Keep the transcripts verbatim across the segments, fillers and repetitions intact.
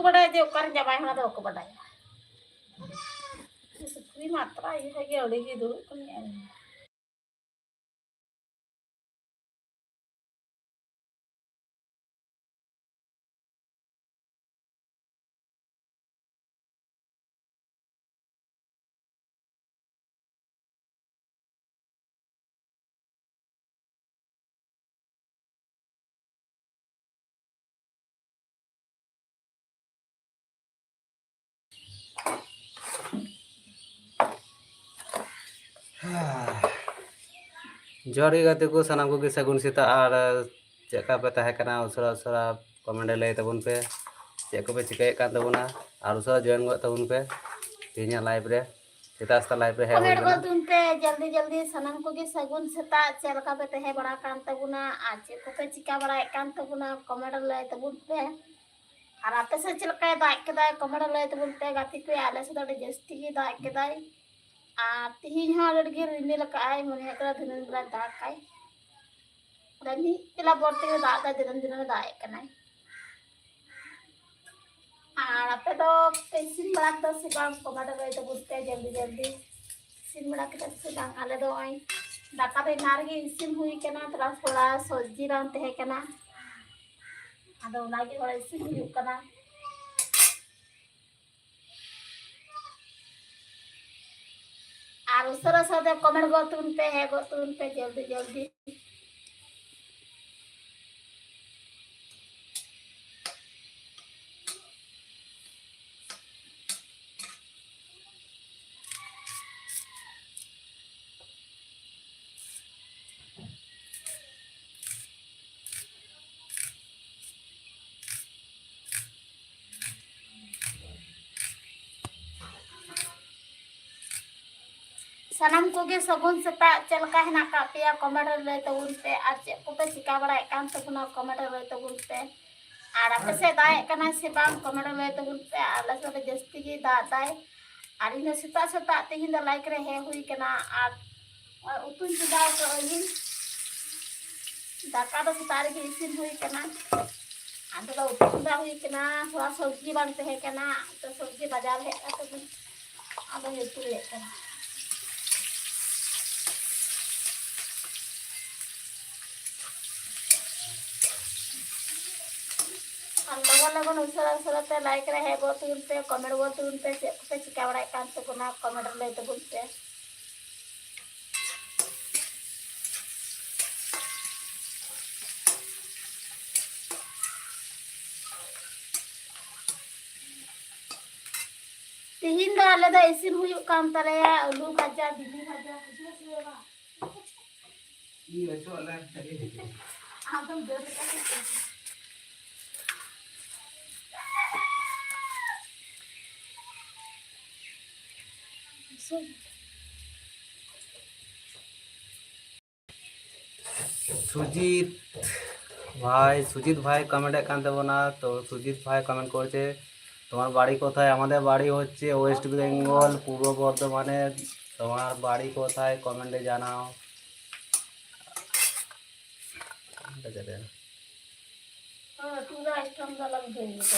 ᱵᱟᱰᱟᱭᱟ ᱡᱮ ᱚᱠᱟᱨᱮ ᱡᱟᱶᱟᱭ, ᱚᱱᱟ ᱫᱚ ᱵᱟᱠᱚ ᱵᱟᱰᱟᱭᱟ᱾ ᱥᱩᱠᱨᱤ ᱢᱟᱛᱨᱟ ᱤᱭᱟᱹ ᱜᱮ ᱟᱹᱰᱤ ᱜᱮ ᱫᱩᱲᱩᱵ ᱠᱟᱱᱟ᱾ ᱡᱚᱦᱟᱨ ᱜᱮ ᱜᱟᱛᱮ ᱠᱚ, ᱥᱟᱱᱟᱢ ᱠᱚᱜᱮ ᱥᱟᱹᱜᱩᱱ ᱥᱮᱛᱟᱜ᱾ ᱟᱨ ᱪᱮᱫ ᱞᱮᱠᱟ ᱯᱮ ᱛᱟᱦᱮᱸ ᱠᱟᱱᱟ, ᱩᱥᱟᱹᱨᱟ ᱩᱥᱟᱹᱨᱟ ᱠᱚᱢᱮᱱᱴ ᱨᱮ ᱞᱟᱹᱭ ᱛᱟᱵᱚᱱ ᱯᱮ ᱪᱮᱫ ᱠᱚᱯᱮ ᱪᱤᱠᱟᱹᱭᱮᱫ ᱠᱟᱱ ᱛᱟᱵᱚᱱᱟ᱾ ᱟᱨ ᱩᱥᱟᱹᱨᱟ ᱡᱚᱭᱮᱱ ᱜᱚᱫ ᱛᱟᱵᱚᱱ ᱯᱮ ᱛᱮᱦᱮᱧᱟᱜ ᱞᱟᱭᱤᱵᱷ ᱨᱮ, ᱥᱮᱛᱟᱜ ᱥᱮᱛᱟᱜ ᱞᱟᱭᱤᱵᱷ ᱨᱮ ᱦᱮᱡ ᱦᱩᱭ ᱠᱚᱢᱮᱱᱴ ᱠᱟᱱᱟ᱾ ᱜᱚᱫ ᱛᱟᱵᱚᱱ ᱯᱮ ᱡᱚᱞᱫᱤ ᱡᱚᱞᱫᱤ᱾ ᱥᱟᱱᱟᱢ ᱠᱚᱜᱮ ᱥᱟᱹᱜᱩᱱ ᱥᱮᱛᱟᱜ᱾ ᱪᱮᱫ ᱞᱮᱠᱟ ᱯᱮ ᱛᱟᱦᱮᱸ ᱵᱟᱲᱟ ᱠᱟᱱ ᱛᱟᱵᱚᱱᱟ ᱟᱨ ᱪᱮᱫ ᱠᱚᱯᱮ ᱪᱤᱠᱟ ᱵᱟᱲᱟᱭᱮᱫ ᱠᱟᱱ ᱛᱟᱵᱚᱱᱟ, ᱠᱚᱢᱮᱱᱴ ᱨᱮ ᱞᱟᱹᱭ ᱛᱟᱵᱚᱱ ᱯᱮ᱾ ᱟᱨ ᱟᱯᱮ ᱥᱮᱫ ᱪᱮᱫ ᱞᱮᱠᱟᱭ ᱫᱟᱜ ᱠᱮᱫᱟᱭ, ᱠᱚᱢᱮᱱᱴ ᱨᱮ ᱞᱟᱹᱭ ᱛᱟᱵᱚᱱ ᱯᱮ ᱜᱟᱛᱮ ᱠᱚ᱾ ᱟᱞᱮ ᱥᱮᱫ ᱫᱚ ᱟᱹᱰᱤ ᱡᱟᱹᱥᱛᱤ ᱜᱮ ᱫᱟᱜ ᱠᱮᱫᱟᱭ᱾ ᱟᱨ ᱛᱤᱦᱤᱧ ᱦᱚᱸ ᱟᱹᱰᱤ ᱟᱸᱴ ᱜᱮ ᱨᱤᱢᱤᱞ ᱟᱠᱟᱫᱟᱭ, ᱢᱚᱱᱮ ᱦᱩᱭᱩᱜ ᱠᱟᱱᱟ ᱫᱷᱤᱱᱟᱹᱝ ᱵᱮᱲᱟ ᱫᱟᱜᱟᱭ᱾ ᱟᱫᱚ ᱢᱤᱫ ᱵᱮᱞᱟ ᱵᱚᱨ ᱛᱮᱜᱮ ᱫᱟᱜ ᱮᱫᱟᱭ, ᱫᱤᱱᱟᱹᱢ ᱫᱤᱱᱟᱹᱢ ᱫᱟᱜ ᱮᱫ ᱠᱟᱱᱟᱭ᱾ ᱟᱨ ᱟᱯᱮ ᱫᱚ ᱯᱮ ᱤᱥᱤᱱ ᱵᱟᱲᱟ ᱠᱮᱫᱟ ᱥᱮ ᱵᱟᱝ? ᱠᱚᱢᱮᱱᱴ ᱨᱮ ᱞᱟᱹᱭ ᱛᱟᱵᱚᱱ ᱯᱮ ᱡᱚᱞᱫᱤ ᱡᱚᱞᱫᱤ᱾ ᱤᱥᱤᱱ ᱵᱟᱲᱟ ᱠᱮᱫᱟ ᱥᱮ ᱵᱟᱝ? ᱟᱞᱮ ᱫᱚ ᱱᱚᱜᱼᱚᱭ ᱫᱟᱠᱟ ᱫᱚ ᱮᱱᱟᱝ ᱨᱮᱜᱮ ᱤᱥᱤᱱ ᱦᱩᱭ ᱠᱟᱱᱟ, ᱛᱷᱚᱲᱟ ᱛᱷᱚᱲᱟ ᱥᱚᱵᱽᱡᱤ ᱵᱟᱝ ᱛᱟᱦᱮᱸ ᱠᱟᱱᱟ, ᱟᱫᱚ ᱚᱱᱟᱜᱮ ᱦᱚᱲ ᱤᱥᱤᱱ ᱦᱩᱭᱩᱜ ᱠᱟᱱᱟ᱾ ᱟᱨ ᱩᱥᱟᱹᱨᱟ ᱩᱥᱟᱹᱨᱟ ᱛᱮ ᱠᱚᱢᱮᱱᱴ ᱜᱚᱫ ᱛᱟᱵᱚᱱ ᱯᱮ, ᱦᱮᱡ ᱜᱚᱫ ᱛᱟᱵᱚᱱ ᱯᱮ ᱡᱚᱞᱫᱤ ᱡᱚᱞᱫᱤ᱾ ᱥᱟᱱᱟᱢ ᱠᱚᱜᱮ ᱥᱟᱹᱜᱩᱱ ᱥᱮᱛᱟᱜ᱾ ᱪᱮᱫ ᱞᱮᱠᱟ ᱦᱮᱱᱟᱜ ᱟᱠᱟᱫ ᱯᱮᱭᱟ? ᱠᱚᱢᱮᱱᱴ ᱨᱮ ᱞᱟᱹᱭ ᱛᱟᱵᱚᱱ ᱯᱮ᱾ ᱟᱨ ᱪᱮᱫ ᱠᱚᱯᱮ ᱪᱤᱠᱟ ᱵᱟᱲᱟᱭᱮᱫ ᱠᱟᱱ ᱛᱟᱵᱚᱱᱟ? ᱠᱚᱢᱮᱱᱴ ᱨᱮ ᱞᱟᱹᱭ ᱛᱟᱵᱚᱱ ᱯᱮ᱾ ᱟᱨ ᱟᱯᱮ ᱥᱮᱫ ᱫᱟᱜ ᱮᱫ ᱠᱟᱱᱟᱭ ᱥᱮ ᱵᱟᱝ? ᱠᱚᱢᱮᱱᱴ ᱨᱮ ᱞᱟᱹᱭ ᱛᱟᱵᱚᱱ ᱯᱮ᱾ ᱟᱞᱮ ᱥᱮᱫ ᱫᱚ ᱡᱟᱹᱥᱛᱤ ᱜᱮ ᱫᱟᱜ ᱫᱟᱭ᱾ ᱟᱨ ᱤᱧ ᱫᱚ ᱥᱮᱛᱟᱜ ᱥᱮᱛᱟᱜ ᱛᱮᱦᱮᱧ ᱫᱚ ᱞᱟᱭᱤᱵᱷ ᱨᱮ ᱦᱮᱡ ᱦᱩᱭ ᱠᱟᱱᱟ᱾ ᱟᱨ ᱩᱛᱩᱧ ᱪᱚᱸᱫᱟ ᱟᱠᱟᱫᱟᱹᱧ᱾ ᱫᱟᱠᱟ ᱫᱚ ᱥᱮᱛᱟᱜ ᱨᱮᱜᱮ ᱤᱥᱤᱱ ᱦᱩᱭ ᱠᱟᱱᱟ᱾ ᱟᱫᱚ ᱩᱛᱩ ᱪᱚᱸᱫᱟ ᱦᱩᱭ ᱠᱟᱱᱟ, ᱛᱷᱚᱲᱟ ᱥᱚᱵᱽᱡᱤ ᱵᱟᱝ ᱛᱟᱦᱮᱸ ᱠᱟᱱᱟ, ᱛᱚ ᱥᱚᱵᱽᱡᱤ ᱵᱟᱡᱟᱨ ᱦᱮᱡ ᱠᱟᱛᱮ ᱵᱚᱱ ᱟᱫᱚ ᱩᱛᱩᱭᱮᱫ ᱠᱟᱱᱟ᱾ ᱟᱨ ᱞᱚᱜᱚᱱ ᱞᱚᱜᱚᱱ ᱩᱥᱟᱹᱨᱟ ᱩᱥᱟᱹᱨᱟ ᱛᱮ like ᱨᱮ ᱦᱮᱡ ᱜᱚᱫ ᱛᱟᱵᱚᱱ ᱯᱮ, comment ᱜᱚᱫ ᱛᱟᱵᱚᱱ ᱯᱮ, ᱪᱮᱫ ᱠᱚᱯᱮ ᱪᱤᱠᱟ ᱵᱟᱲᱟᱭᱮᱫ ᱠᱟᱱ ᱛᱟᱵᱚᱱᱟ, comment ᱨᱮ ᱞᱟᱹᱭ ᱛᱟᱵᱚᱱ ᱯᱮ᱾ ᱛᱤᱦᱤᱧ ᱫᱚ ᱟᱞᱮ ᱫᱚ ᱤᱥᱤᱱ ᱦᱩᱭᱩᱜ ᱠᱟᱱ ᱛᱟᱞᱮᱭᱟ ᱟᱹᱞᱩ ᱵᱷᱟᱡᱟ, ᱵᱤᱞᱤ ᱵᱷᱟᱡᱟ, ᱵᱩᱡᱷᱟᱹᱣ ᱥᱮ ᱵᱟᱝ? ᱟᱫᱚᱢ ᱫᱟᱹᱲ ᱞᱮᱠᱟ ᱥᱮ ᱪᱮᱫ? ᱥᱩᱡᱤᱛ ᱵᱷᱟᱭ, ᱥᱩᱡᱤᱛ ᱵᱷᱟᱭ comment ᱮᱫ ᱠᱟᱱ ᱛᱟᱵᱚᱱᱟ᱾ তো সুজিত ভাই comment করছে, তোমার বাড়ি কোথায়? আমাদের বাড়ি হচ্ছে ওয়েস্ট বেঙ্গল, পূর্ব বর্ধমানে। তোমার বাড়ি কোথায়? কমেন্টে জানাও।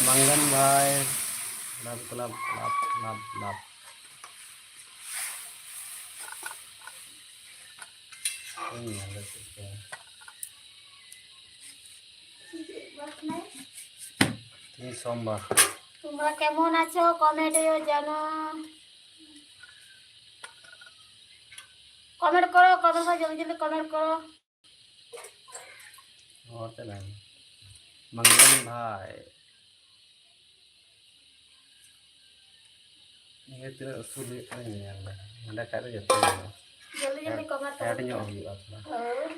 मंगन भाई, love, love, love, love, love। তিন সোমবার। তোমরা কেমন আছো? কমেন্টে জানো। কমেন্ট করো, কমেন্ট করো, জলদি জলদি কমেন্ট করো। ᱦᱚᱲ ᱛᱮ ᱞᱟᱭ ᱢᱮ᱾ ᱢᱚᱝᱜᱚᱞ ᱵᱷᱟᱭ᱾ ᱱᱤᱭᱟᱹ ᱛᱤᱱᱟᱹᱜ ᱩᱥᱩᱞ ᱦᱩᱭᱩᱜ ᱠᱟᱱᱟ ᱧᱮᱞ ᱢᱮ᱾ ᱱᱚᱸᱰᱮ ᱠᱷᱟᱡ ᱫᱚ ᱡᱚᱛᱚ ᱧᱮᱞᱚᱜᱼᱟ᱾ ᱡᱚᱞᱫᱤ ᱡᱚᱞᱫᱤ ᱠᱚᱢᱟᱨ ᱦᱮᱰ ᱧᱚᱜ ᱦᱩᱭᱩᱜᱼᱟ ᱛᱷᱚᱲᱟ᱾ ᱦᱳᱭ᱾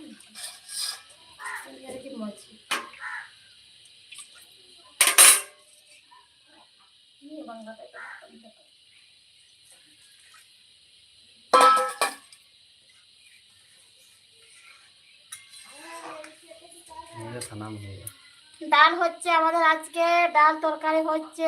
ᱱᱤᱭᱟᱹ ᱨᱮᱜᱮ ᱢᱚᱡᱽ᱾ ᱱᱤᱭᱟᱹ ᱵᱟᱝ ᱞᱟᱜᱟᱜ ᱠᱟᱱᱟ᱾ ᱱᱤᱭᱟᱹ ᱥᱟᱱᱟᱢ ᱦᱩᱭᱩᱜᱼᱟ᱾ ডাল হচ্ছে আমাদের আজকে, ডাল তরকারি হচ্ছে।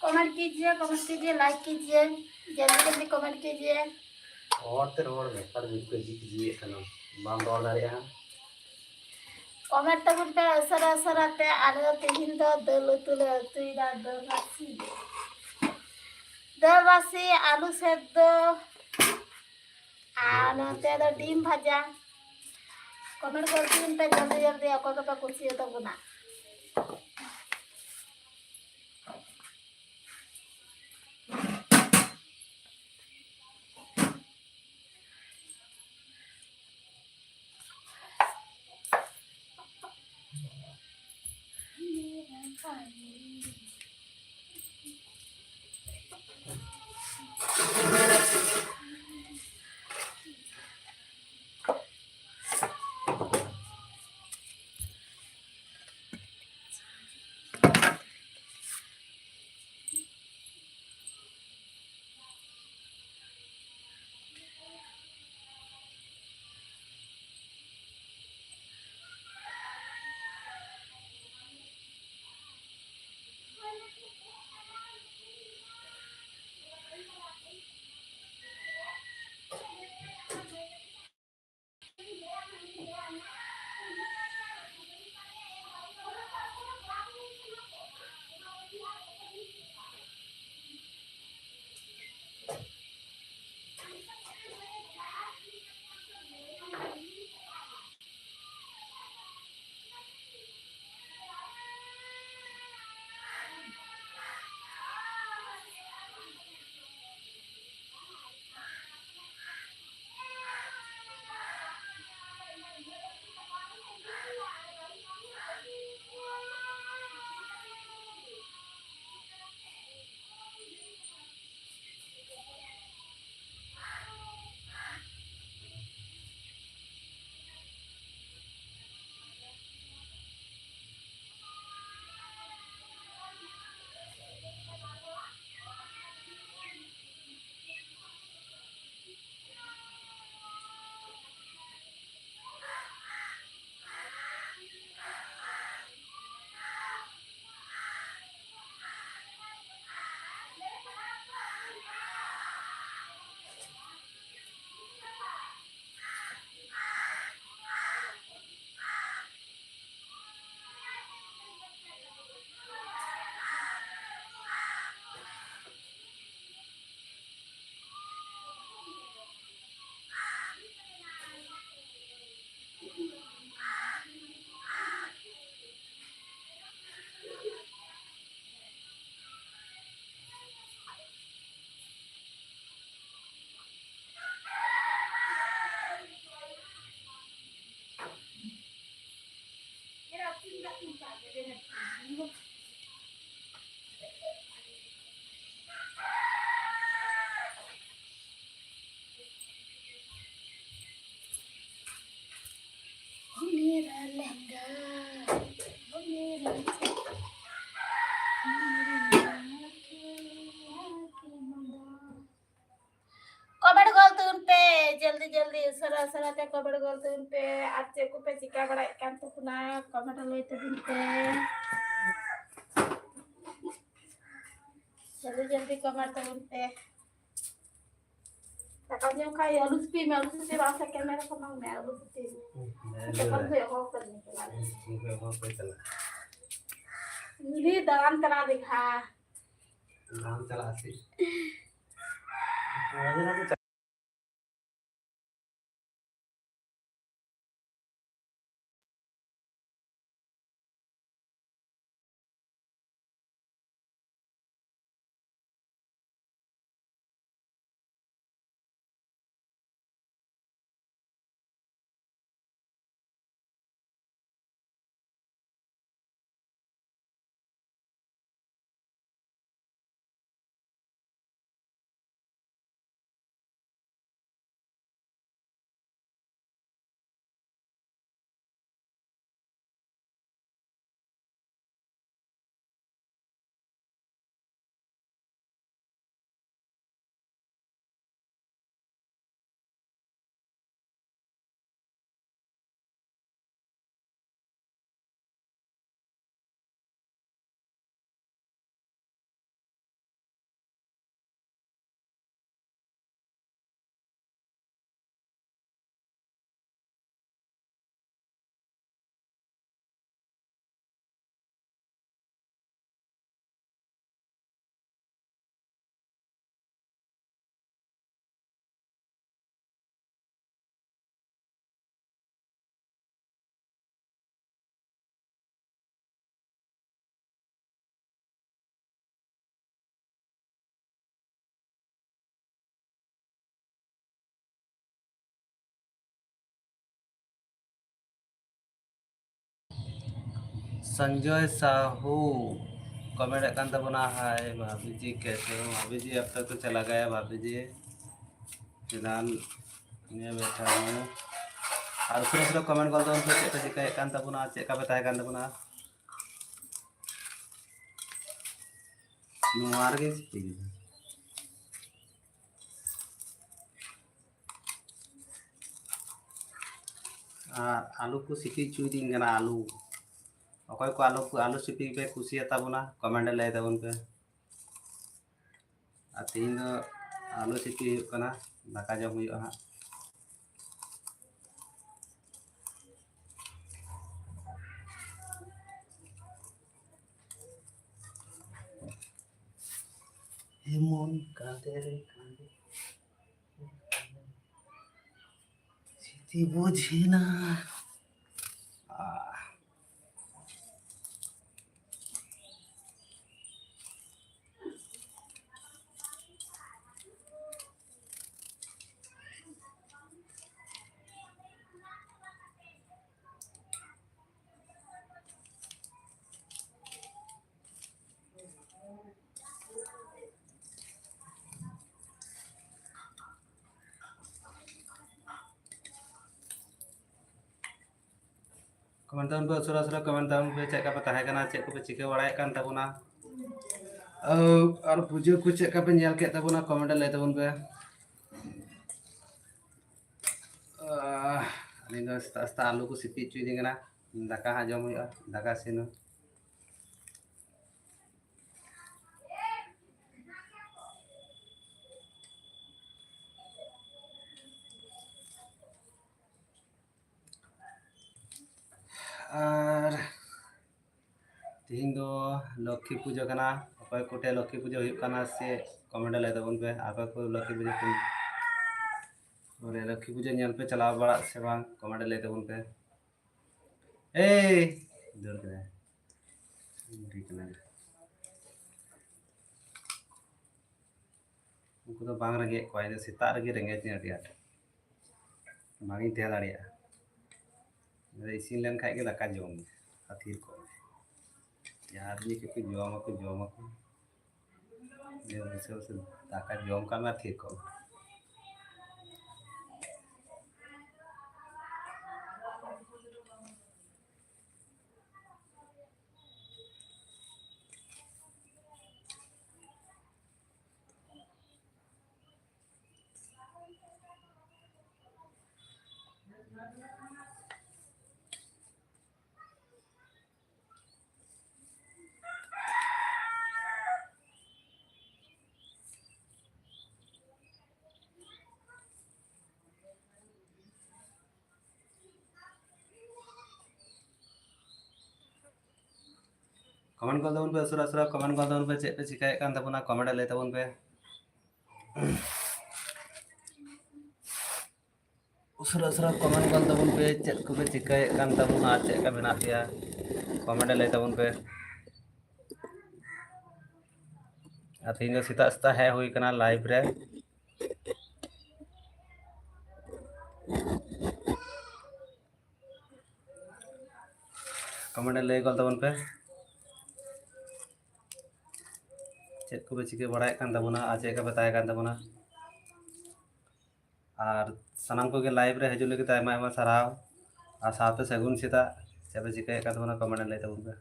कमेंट कीजिए, कमेंट कीजिए, लाइक कीजिए, जल्दी जल्दी कमेंट कीजिए। ᱦᱚᱲ ᱛᱮ ᱨᱚᱲ ᱢᱮ, ᱚᱠᱟ ᱨᱮ ᱢᱤᱫ ᱠᱚ ᱡᱤᱠ ᱡᱤᱭᱮᱫ ᱠᱟᱱᱟ, ᱵᱟᱢ ᱨᱚᱲ ᱫᱟᱲᱮᱭᱟᱜᱼᱟ᱾ ᱠᱚᱢᱮᱱᱴ ᱛᱟᱵᱚᱱ ᱯᱮ ᱩᱥᱟᱹᱨᱟ ᱩᱥᱟᱹᱨᱟ ᱛᱮ᱾ ᱟᱞᱮ ᱫᱚ ᱛᱮᱦᱮᱧ ᱫᱚ ᱫᱟᱹᱞ ᱩᱛᱩ ᱞᱮ ᱩᱛᱩᱭᱮᱫᱟ, ᱫᱟᱹᱞ ᱨᱟᱥᱮ᱾ ᱫᱟᱹᱞ ᱨᱟᱥᱮ, ᱟᱹᱞᱩ ᱥᱮᱫ ᱫᱚ ᱟᱨ ᱱᱚᱛᱮ ᱫᱚ ᱰᱤᱢ ᱵᱷᱟᱡᱟ᱾ ᱠᱚᱢᱮᱱᱴ ᱜᱚᱞᱛᱤ ᱯᱮ ᱡᱚᱞᱫᱤ ᱡᱚᱞᱫᱤ, ᱚᱠᱚᱭ ᱠᱚᱯᱮ ᱠᱩᱥᱤᱭᱟᱛᱟ ᱵᱚᱱᱟ᱾ ᱠᱚᱢᱮᱱᱴ ᱜᱚᱞ ᱛᱟᱵᱚᱱ ᱯᱮ, ᱡᱚᱞᱫᱤ ᱡᱚᱞᱫᱤ, ᱩᱥᱟᱹᱨᱟ ᱩᱥᱟᱹᱨᱟ ᱛᱮ ᱠᱚᱢᱮᱱᱴ ᱜᱚᱞ ᱛᱟᱵᱚᱱ ᱯᱮ᱾ ᱟᱨ ᱪᱮᱫ ᱠᱚᱯᱮ ᱪᱤᱠᱟ ᱵᱟᱲᱟᱭᱮᱫ ᱠᱟᱱ ᱛᱟᱵᱚᱱᱟ, ᱠᱚᱢᱮᱱᱴ ᱞᱟᱹᱭ ᱛᱟᱵᱚᱱ ᱯᱮ᱾ ᱡᱚᱞᱫᱤ ᱡᱚᱞᱫᱤ ᱠᱚᱢᱮᱱᱴ ᱛᱟᱵᱚᱱ ᱯᱮ᱾ ᱫᱟᱠᱟ ᱡᱚᱢ ᱠᱷᱟᱡ ᱟᱹᱞᱩ ᱥᱤᱯᱤ ᱢᱮ, ᱟᱹᱞᱩ ᱥᱤᱯᱤ ᱵᱟᱝ ᱠᱷᱟᱡ ᱠᱮᱢᱮᱨᱟ ᱥᱟᱢᱟᱝ ᱢᱮ, ᱟᱹᱞᱩ ᱥᱤᱯᱤ ᱢᱮ᱾ ᱦᱮᱸ, ᱛᱚᱠᱷᱚᱱ ᱫᱚ ᱮᱦᱚᱵ ᱠᱟᱹᱫᱤᱧ ᱠᱟᱱᱟ᱾ ᱩᱱᱠᱩ ᱮᱦᱚᱵ ᱠᱚ ᱪᱟᱞᱟᱜ᱾ ᱤᱧ ᱫᱟᱬᱟᱱ ᱠᱟᱱᱟ ᱫᱮᱠᱷᱟ᱾ ᱫᱟᱬᱟᱱ ᱪᱟᱞᱟᱜ ᱥᱮ? संजय साहू कमेंट ᱮᱫ ᱠᱟᱱ ᱛᱟᱵᱚᱱᱟ, हाय भाभी जी कैसे हो? भाभी जी अब तक तो चला गया भाभी जी, फिलहाल मैं बैठा हूँ। ᱟᱨ ᱩᱥᱟᱹᱨᱟ ᱩᱥᱟᱹᱨᱟ ᱠᱚᱢᱮᱱᱴ ᱜᱚᱞ ᱛᱟᱵᱚᱱ ᱯᱮ, ᱪᱮᱫ ᱯᱮ ᱪᱤᱠᱟᱹᱭᱮᱫ ᱠᱟᱱ ᱛᱟᱵᱚᱱᱟ, ᱪᱮᱫ ᱞᱮᱠᱟ ᱯᱮ ᱛᱟᱦᱮᱸ ᱠᱟᱱ ᱛᱟᱵᱚᱱᱟ᱾ ᱱᱚᱣᱟ ᱨᱮᱜᱮ ᱥᱤᱯᱤ ᱠᱮᱫᱟ᱾ ᱟᱨ ᱟᱹᱞᱩ ᱠᱚ ᱥᱤᱯᱤ ᱦᱚᱪᱚᱭᱮᱫᱤᱧ ᱠᱟᱱᱟ ᱟᱹᱞᱩ᱾ ᱚᱠᱚᱭ ᱠᱚ ᱟᱹᱞᱩ ᱠᱚ, ᱟᱹᱞᱩ ᱥᱤᱯᱤ ᱯᱮ ᱠᱩᱥᱤᱭᱟᱜ ᱛᱟᱵᱚᱱᱟ, comment ᱨᱮ ᱞᱟᱹᱭ ᱛᱟᱵᱚᱱ ᱯᱮ᱾ ᱟᱨ ᱛᱮᱦᱮᱧ ᱫᱚ ᱟᱹᱞᱩ ᱥᱤᱯᱤ ᱦᱩᱭᱩᱜ ᱠᱟᱱᱟ, ᱫᱟᱠᱟ ᱡᱚᱢ ᱦᱩᱭᱩᱜᱼᱟ ᱦᱟᱸᱜ᱾ ᱮᱢᱚᱱ ᱠᱟᱸᱫᱮ ᱨᱮ ᱠᱟᱸᱫᱮ, ᱥᱤᱛᱤ ᱵᱩᱡᱷᱤᱱᱟ᱾ ᱟᱦ᱾ Comment ᱛᱟᱵᱚᱱ ᱯᱮ, ᱩᱥᱟᱹᱨᱟ ᱩᱥᱟᱹᱨᱟ comment ᱛᱟᱵᱚᱱ ᱯᱮ, ᱪᱮᱫ ᱞᱮᱠᱟ ᱯᱮ ᱛᱟᱦᱮᱸ ᱠᱟᱱᱟ, ᱪᱮᱫ ᱠᱚᱯᱮ ᱪᱤᱠᱟᱹ ᱵᱟᱲᱟᱭᱮᱫ ᱠᱟᱱ ᱛᱟᱵᱚᱱᱟ᱾ ᱟᱨ, ᱟᱨ ᱯᱩᱡᱟᱹ ᱠᱚ ᱪᱮᱫ ᱞᱮᱠᱟ ᱯᱮ ᱧᱮᱞ ᱠᱮᱫ ᱛᱟᱵᱚᱱᱟ, comment ᱨᱮ ᱞᱟᱹᱭ ᱛᱟᱵᱚᱱ ᱯᱮ᱾ ᱟᱦ, ᱟᱹᱞᱤᱧ ᱫᱚ ᱥᱮᱛᱟᱜ ᱥᱮᱛᱟᱜ ᱟᱹᱞᱩ ᱠᱚ ᱥᱤᱯᱤ ᱦᱚᱪᱚᱭᱮᱫᱤᱧ ᱠᱟᱱᱟ, ᱫᱟᱠᱟ ᱦᱟᱸᱜ ᱡᱚᱢ ᱦᱩᱭᱩᱜᱼᱟ, ᱫᱟᱠᱟ ᱤᱥᱤᱱ᱾ ᱟᱨ ᱛᱮᱦᱮᱧ ᱫᱚ ᱞᱚᱠᱠᱷᱤ ᱯᱩᱡᱟᱹ ᱠᱟᱱᱟ᱾ ᱚᱠᱚᱭ ᱠᱚᱴᱷᱮᱱ ᱞᱚᱠᱠᱷᱤ ᱯᱩᱡᱟᱹ ᱦᱩᱭᱩᱜ ᱠᱟᱱᱟ ᱥᱮ comment ᱨᱮ ᱞᱟᱹᱭ ᱛᱟᱵᱚᱱ ᱯᱮ᱾ ᱟᱯᱮ ᱠᱚ ᱞᱚᱠᱠᱷᱤ ᱯᱩᱡᱟᱹ ᱠᱚ, ᱵᱚᱞᱮ ᱞᱚᱠᱠᱷᱤ ᱯᱩᱡᱟᱹ ᱧᱮᱞ ᱯᱮ ᱪᱟᱞᱟᱣ ᱵᱟᱲᱟᱜ ᱥᱮ ᱵᱟᱝ, comment ᱨᱮ ᱞᱟᱹᱭ ᱛᱟᱵᱚᱱ ᱯᱮ᱾ ᱮᱭ ᱫᱟᱹᱲ ᱠᱮᱫᱟᱭ᱾ ᱵᱩᱰᱷᱤ ᱠᱟᱱᱟᱭ᱾ ᱩᱱᱠᱩ ᱫᱚ ᱵᱟᱝ ᱨᱮᱸᱜᱮᱡ ᱠᱚᱣᱟ, ᱤᱧ ᱫᱚ ᱥᱮᱛᱟᱜ ᱨᱮᱜᱮ ᱨᱮᱸᱜᱮᱡᱤᱧᱟ ᱟᱹᱰᱤ ᱟᱸᱴ, ᱵᱟᱝ ᱤᱧ ᱛᱟᱦᱮᱸ ᱫᱟᱲᱮᱭᱟᱜᱼᱟ᱾ ᱤᱥᱤᱱ ᱞᱮᱱ ᱠᱷᱟᱡ ᱜᱮ ᱫᱟᱠᱟ ᱡᱚᱢ ᱢᱮ ᱟᱨ ᱛᱷᱤᱨ ᱠᱚᱜ ᱢᱮ᱾ ᱡᱟᱦᱟᱸ ᱨᱮᱜᱮ ᱠᱚ ᱡᱚᱢᱟᱠᱚ, ᱡᱚᱢᱟᱠᱚ᱾ ᱡᱚᱢ ᱵᱩᱡᱷᱟᱹᱣ ᱥᱮ ᱫᱟᱠᱟ ᱡᱚᱢ ᱠᱟᱜ ᱢᱮ ᱟᱨ ᱛᱷᱤᱨ ᱠᱚᱜ ᱢᱮ᱾ Comment ᱜᱚᱫ ᱛᱟᱵᱚᱱ ᱯᱮ, ᱩᱥᱟᱹᱨᱟ ᱩᱥᱟᱹᱨᱟ comment ᱜᱚᱫ ᱛᱟᱵᱚᱱ ᱯᱮ, ᱪᱮᱫ ᱯᱮ ᱪᱤᱠᱟᱹᱭᱮᱫ ᱠᱟᱱ ᱛᱟᱵᱚᱱᱟ, comment ᱨᱮ ᱞᱟᱹᱭ ᱛᱟᱵᱚᱱ ᱯᱮ᱾ ᱩᱥᱟᱹᱨᱟ ᱩᱥᱟᱹᱨᱟ comment ᱜᱚᱫ ᱛᱟᱵᱚᱱ ᱯᱮ, ᱪᱮᱫ ᱠᱚᱯᱮ ᱪᱤᱠᱟᱹᱭᱮᱫ ᱠᱟᱱ ᱛᱟᱵᱚᱱᱟ, ᱪᱮᱫ ᱞᱮᱠᱟ ᱢᱮᱱᱟᱜ ᱯᱮᱭᱟ, comment ᱨᱮ ᱞᱟᱹᱭ ᱛᱟᱵᱚᱱ ᱯᱮ᱾ ᱟᱨ ᱛᱮᱦᱮᱧ ᱫᱚ ᱥᱮᱛᱟᱜ ᱥᱮᱛᱟᱜ ᱦᱮᱡ ᱦᱩᱭ ᱠᱟᱱᱟ live ᱨᱮ᱾ Comment ᱨᱮ ᱞᱟᱹᱭ ᱜᱚᱫ ᱛᱟᱵᱚᱱ ᱯᱮ, ᱪᱮᱫ ᱠᱚᱯᱮ ᱪᱤᱠᱟᱹ ᱵᱟᱲᱟᱭᱮᱫ ᱠᱟᱱ ᱛᱟᱵᱚᱱᱟ ᱟᱨ ᱪᱮᱫ ᱞᱮᱠᱟ ᱯᱮ ᱛᱟᱦᱮᱸ ᱠᱟᱱ ᱛᱟᱵᱚᱱᱟ᱾ ᱟᱨ ᱥᱟᱱᱟᱢ ᱠᱚᱜᱮ live ᱨᱮ ᱦᱤᱡᱩᱜ ᱞᱟᱹᱜᱤᱫ ᱛᱮ ᱟᱭᱢᱟ ᱟᱭᱢᱟ ᱥᱟᱨᱦᱟᱣ, ᱟᱨ ᱥᱟᱶᱛᱮ ᱥᱟᱹᱜᱩᱱ ᱥᱮᱛᱟᱜ᱾ ᱪᱮᱫ ᱯᱮ ᱪᱤᱠᱟᱹᱭᱮᱫ ᱠᱟᱱ ᱛᱟᱵᱚᱱᱟ, comment ᱨᱮ ᱞᱟᱹᱭ ᱛᱟᱵᱚᱱ ᱯᱮ᱾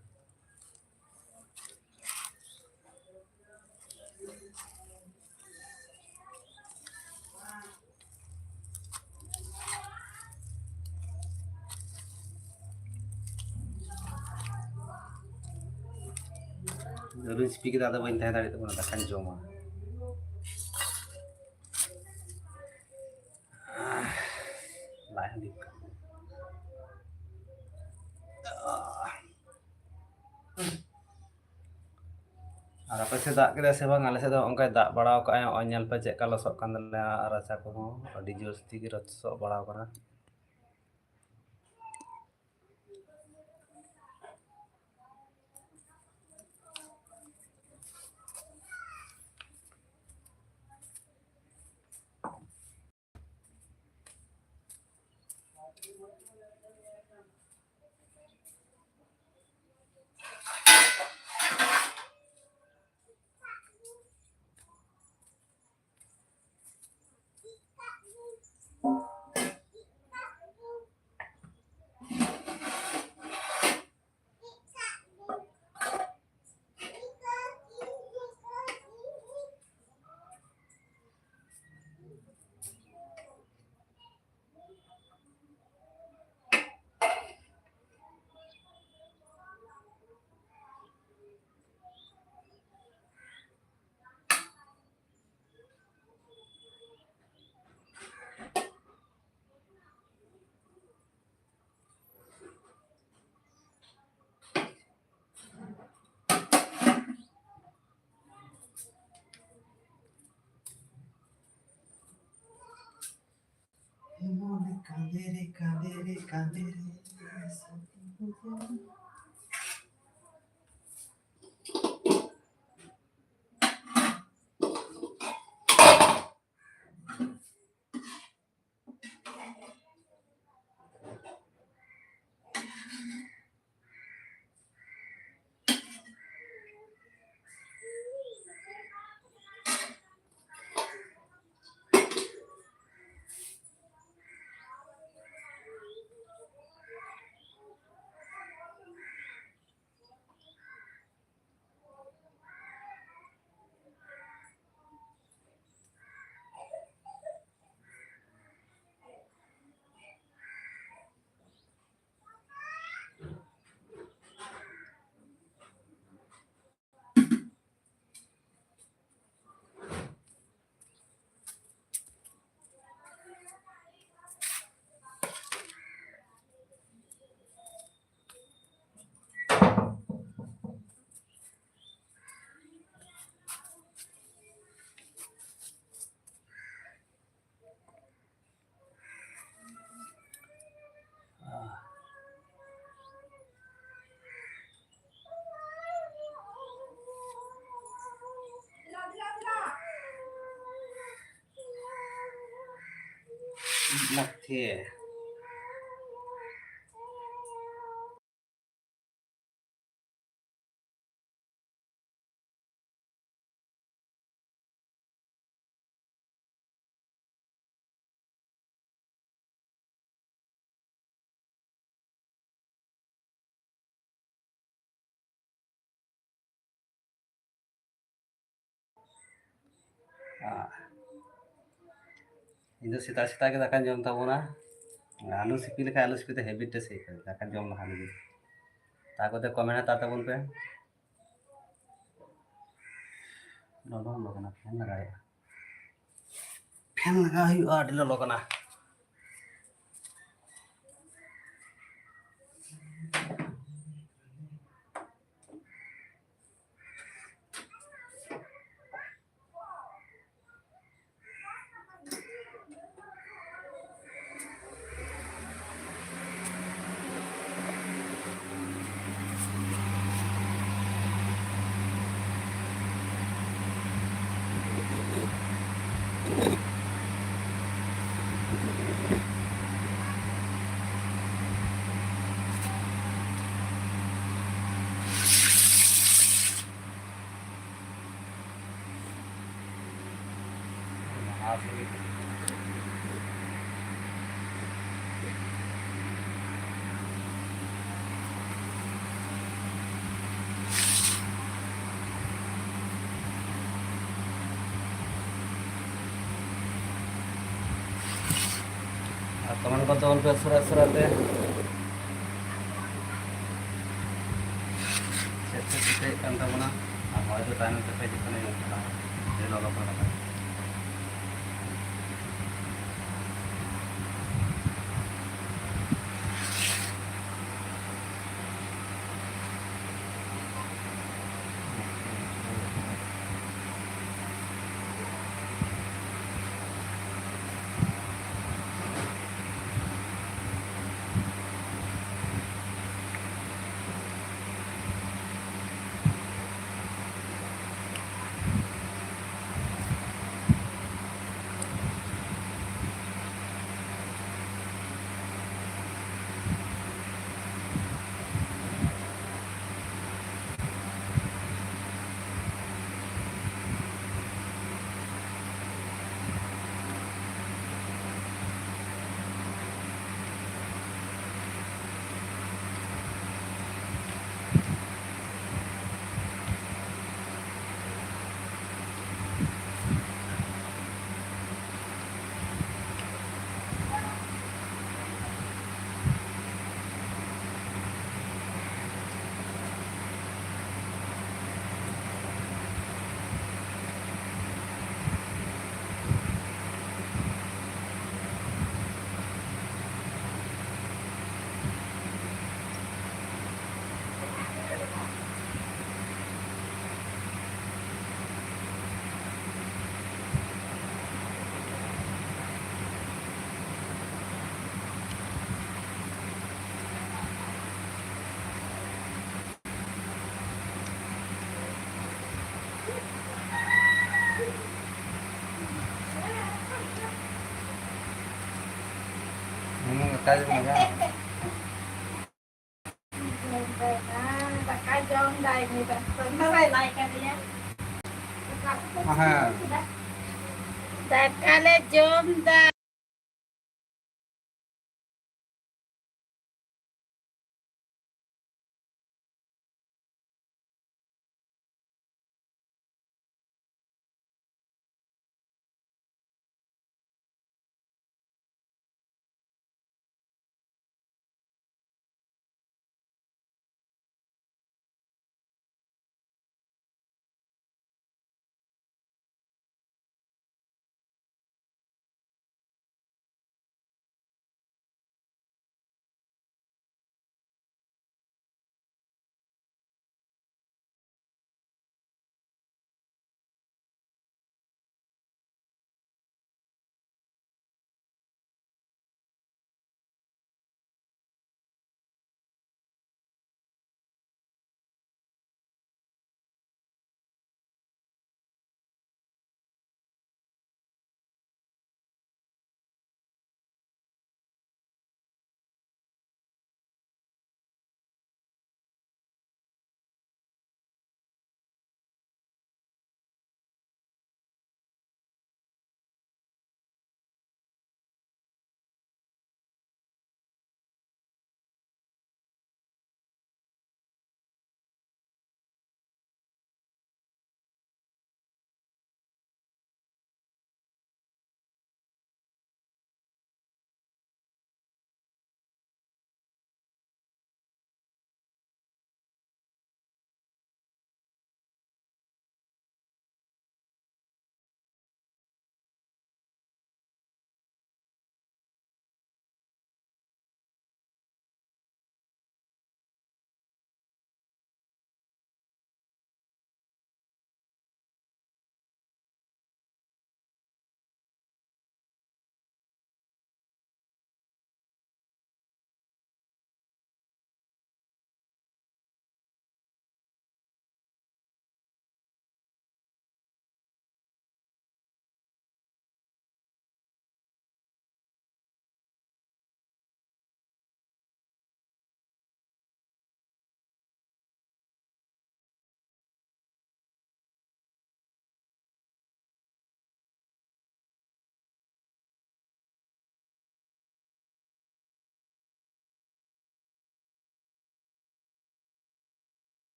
ᱫᱟᱹᱞᱩᱧ ᱥᱤᱯᱤ ᱠᱮᱫᱟ, ᱟᱫᱚ ᱵᱟᱹᱧ ᱛᱟᱦᱮᱸ ᱫᱟᱲᱮᱭᱟᱜ ᱛᱟᱵᱚᱱᱟ, ᱫᱟᱠᱟᱧ ᱡᱚᱢᱟ᱾ ᱞᱟᱡ ᱦᱚᱸ ᱵᱤ ᱠᱟᱱᱟ᱾ ᱟᱨ ᱟᱯᱮ ᱥᱮᱫ ᱫᱟᱜ ᱠᱮᱫᱟᱭ ᱥᱮ ᱵᱟᱝ? ᱟᱞᱮ ᱥᱮᱫ ᱫᱚ ᱚᱱᱠᱟᱭ ᱫᱟᱜ ᱵᱟᱲᱟ ᱟᱠᱟᱫᱼᱟᱭ᱾ ᱱᱚᱜᱼᱚᱭ ᱧᱮᱞ ᱯᱮ ᱪᱮᱫ ᱞᱮᱠᱟ ᱞᱚᱥᱚᱜ ᱠᱟᱱ ᱛᱟᱞᱮᱭᱟ, ᱟᱨ ᱨᱟᱪᱟ ᱠᱚᱦᱚᱸ ᱟᱹᱰᱤ ᱡᱟᱹᱥᱛᱤ ᱜᱮ ᱞᱚᱥᱚᱜ ᱵᱟᱲᱟ ᱟᱠᱟᱱᱟ᱾ ᱠᱟᱸᱫᱮ ᱨᱮ, ᱠᱟᱸᱫᱮ ᱨᱮ᱾ ᱞᱟᱹᱠᱛᱤ᱾ ᱟᱨ ᱤᱧ ᱫᱚ ᱥᱮᱛᱟᱜ ᱥᱮᱛᱟᱜ ᱜᱮ ᱫᱟᱠᱟᱧ ᱡᱚᱢ ᱛᱟᱵᱚᱱᱟ᱾ ᱟᱹᱞᱩ ᱥᱤᱯᱤ ᱞᱮᱠᱷᱟᱱ ᱟᱹᱞᱩ ᱥᱤᱯᱤ ᱫᱚ habit ᱛᱮ ᱥᱮ ᱟᱹᱭᱠᱟᱹᱣ, ᱫᱟᱠᱟ ᱡᱚᱢ ᱞᱟᱦᱟ ᱨᱮᱜᱮ᱾ ᱛᱟ ᱠᱚᱛᱮ comment ᱦᱟᱛᱟᱣ ᱛᱟᱵᱚᱱ ᱯᱮ᱾ ᱞᱚᱞᱚ ᱞᱚᱞᱚ ᱠᱟᱱᱟ, fan ᱞᱟᱜᱟᱣ ᱦᱩᱭᱩᱜᱼᱟ᱾ Fan ᱞᱟᱜᱟᱣ ᱦᱩᱭᱩᱜᱼᱟ, ᱟᱹᱰᱤ ᱞᱚᱞᱚ ᱠᱟᱱᱟ᱾ ᱟᱨ comment ᱠᱚ ᱛᱟᱵᱚᱱ ᱯᱮ ᱩᱥᱟᱹᱨᱟ ᱩᱥᱟᱹᱨᱟ ᱛᱮ᱾ ᱪᱮᱫ ᱪᱮᱫ ᱪᱤᱠᱟᱹᱭᱮᱫ ᱠᱟᱱ ᱛᱟᱵᱚᱱᱟ? ᱟᱨ ᱦᱚᱭ ᱫᱚ ᱛᱟᱭᱱᱚᱢ ᱛᱮᱯᱮ ᱦᱤᱡᱩᱜ ᱠᱟᱱᱟ, ᱧᱮᱞᱚᱜ ᱠᱟᱱᱟ᱾ ᱟᱹᱰᱤ ᱞᱚᱞᱚ ᱠᱟᱱᱟ᱾ ᱦᱩᱸ, ᱚᱱᱠᱟ ᱜᱮ ᱢᱮᱱᱟᱜᱼᱟ᱾ ᱫᱟᱠᱟ ᱡᱚᱢ ᱫᱟᱭ ᱩᱱᱤ ᱫᱚ᱾ ᱫᱚᱢᱮ ᱵᱟᱭ ᱞᱟᱭ ᱠᱟᱫᱤᱧᱟ᱾ ᱦᱮᱸ᱾ ᱫᱟᱠᱟ ᱞᱮ ᱡᱚᱢ ᱫᱟ᱾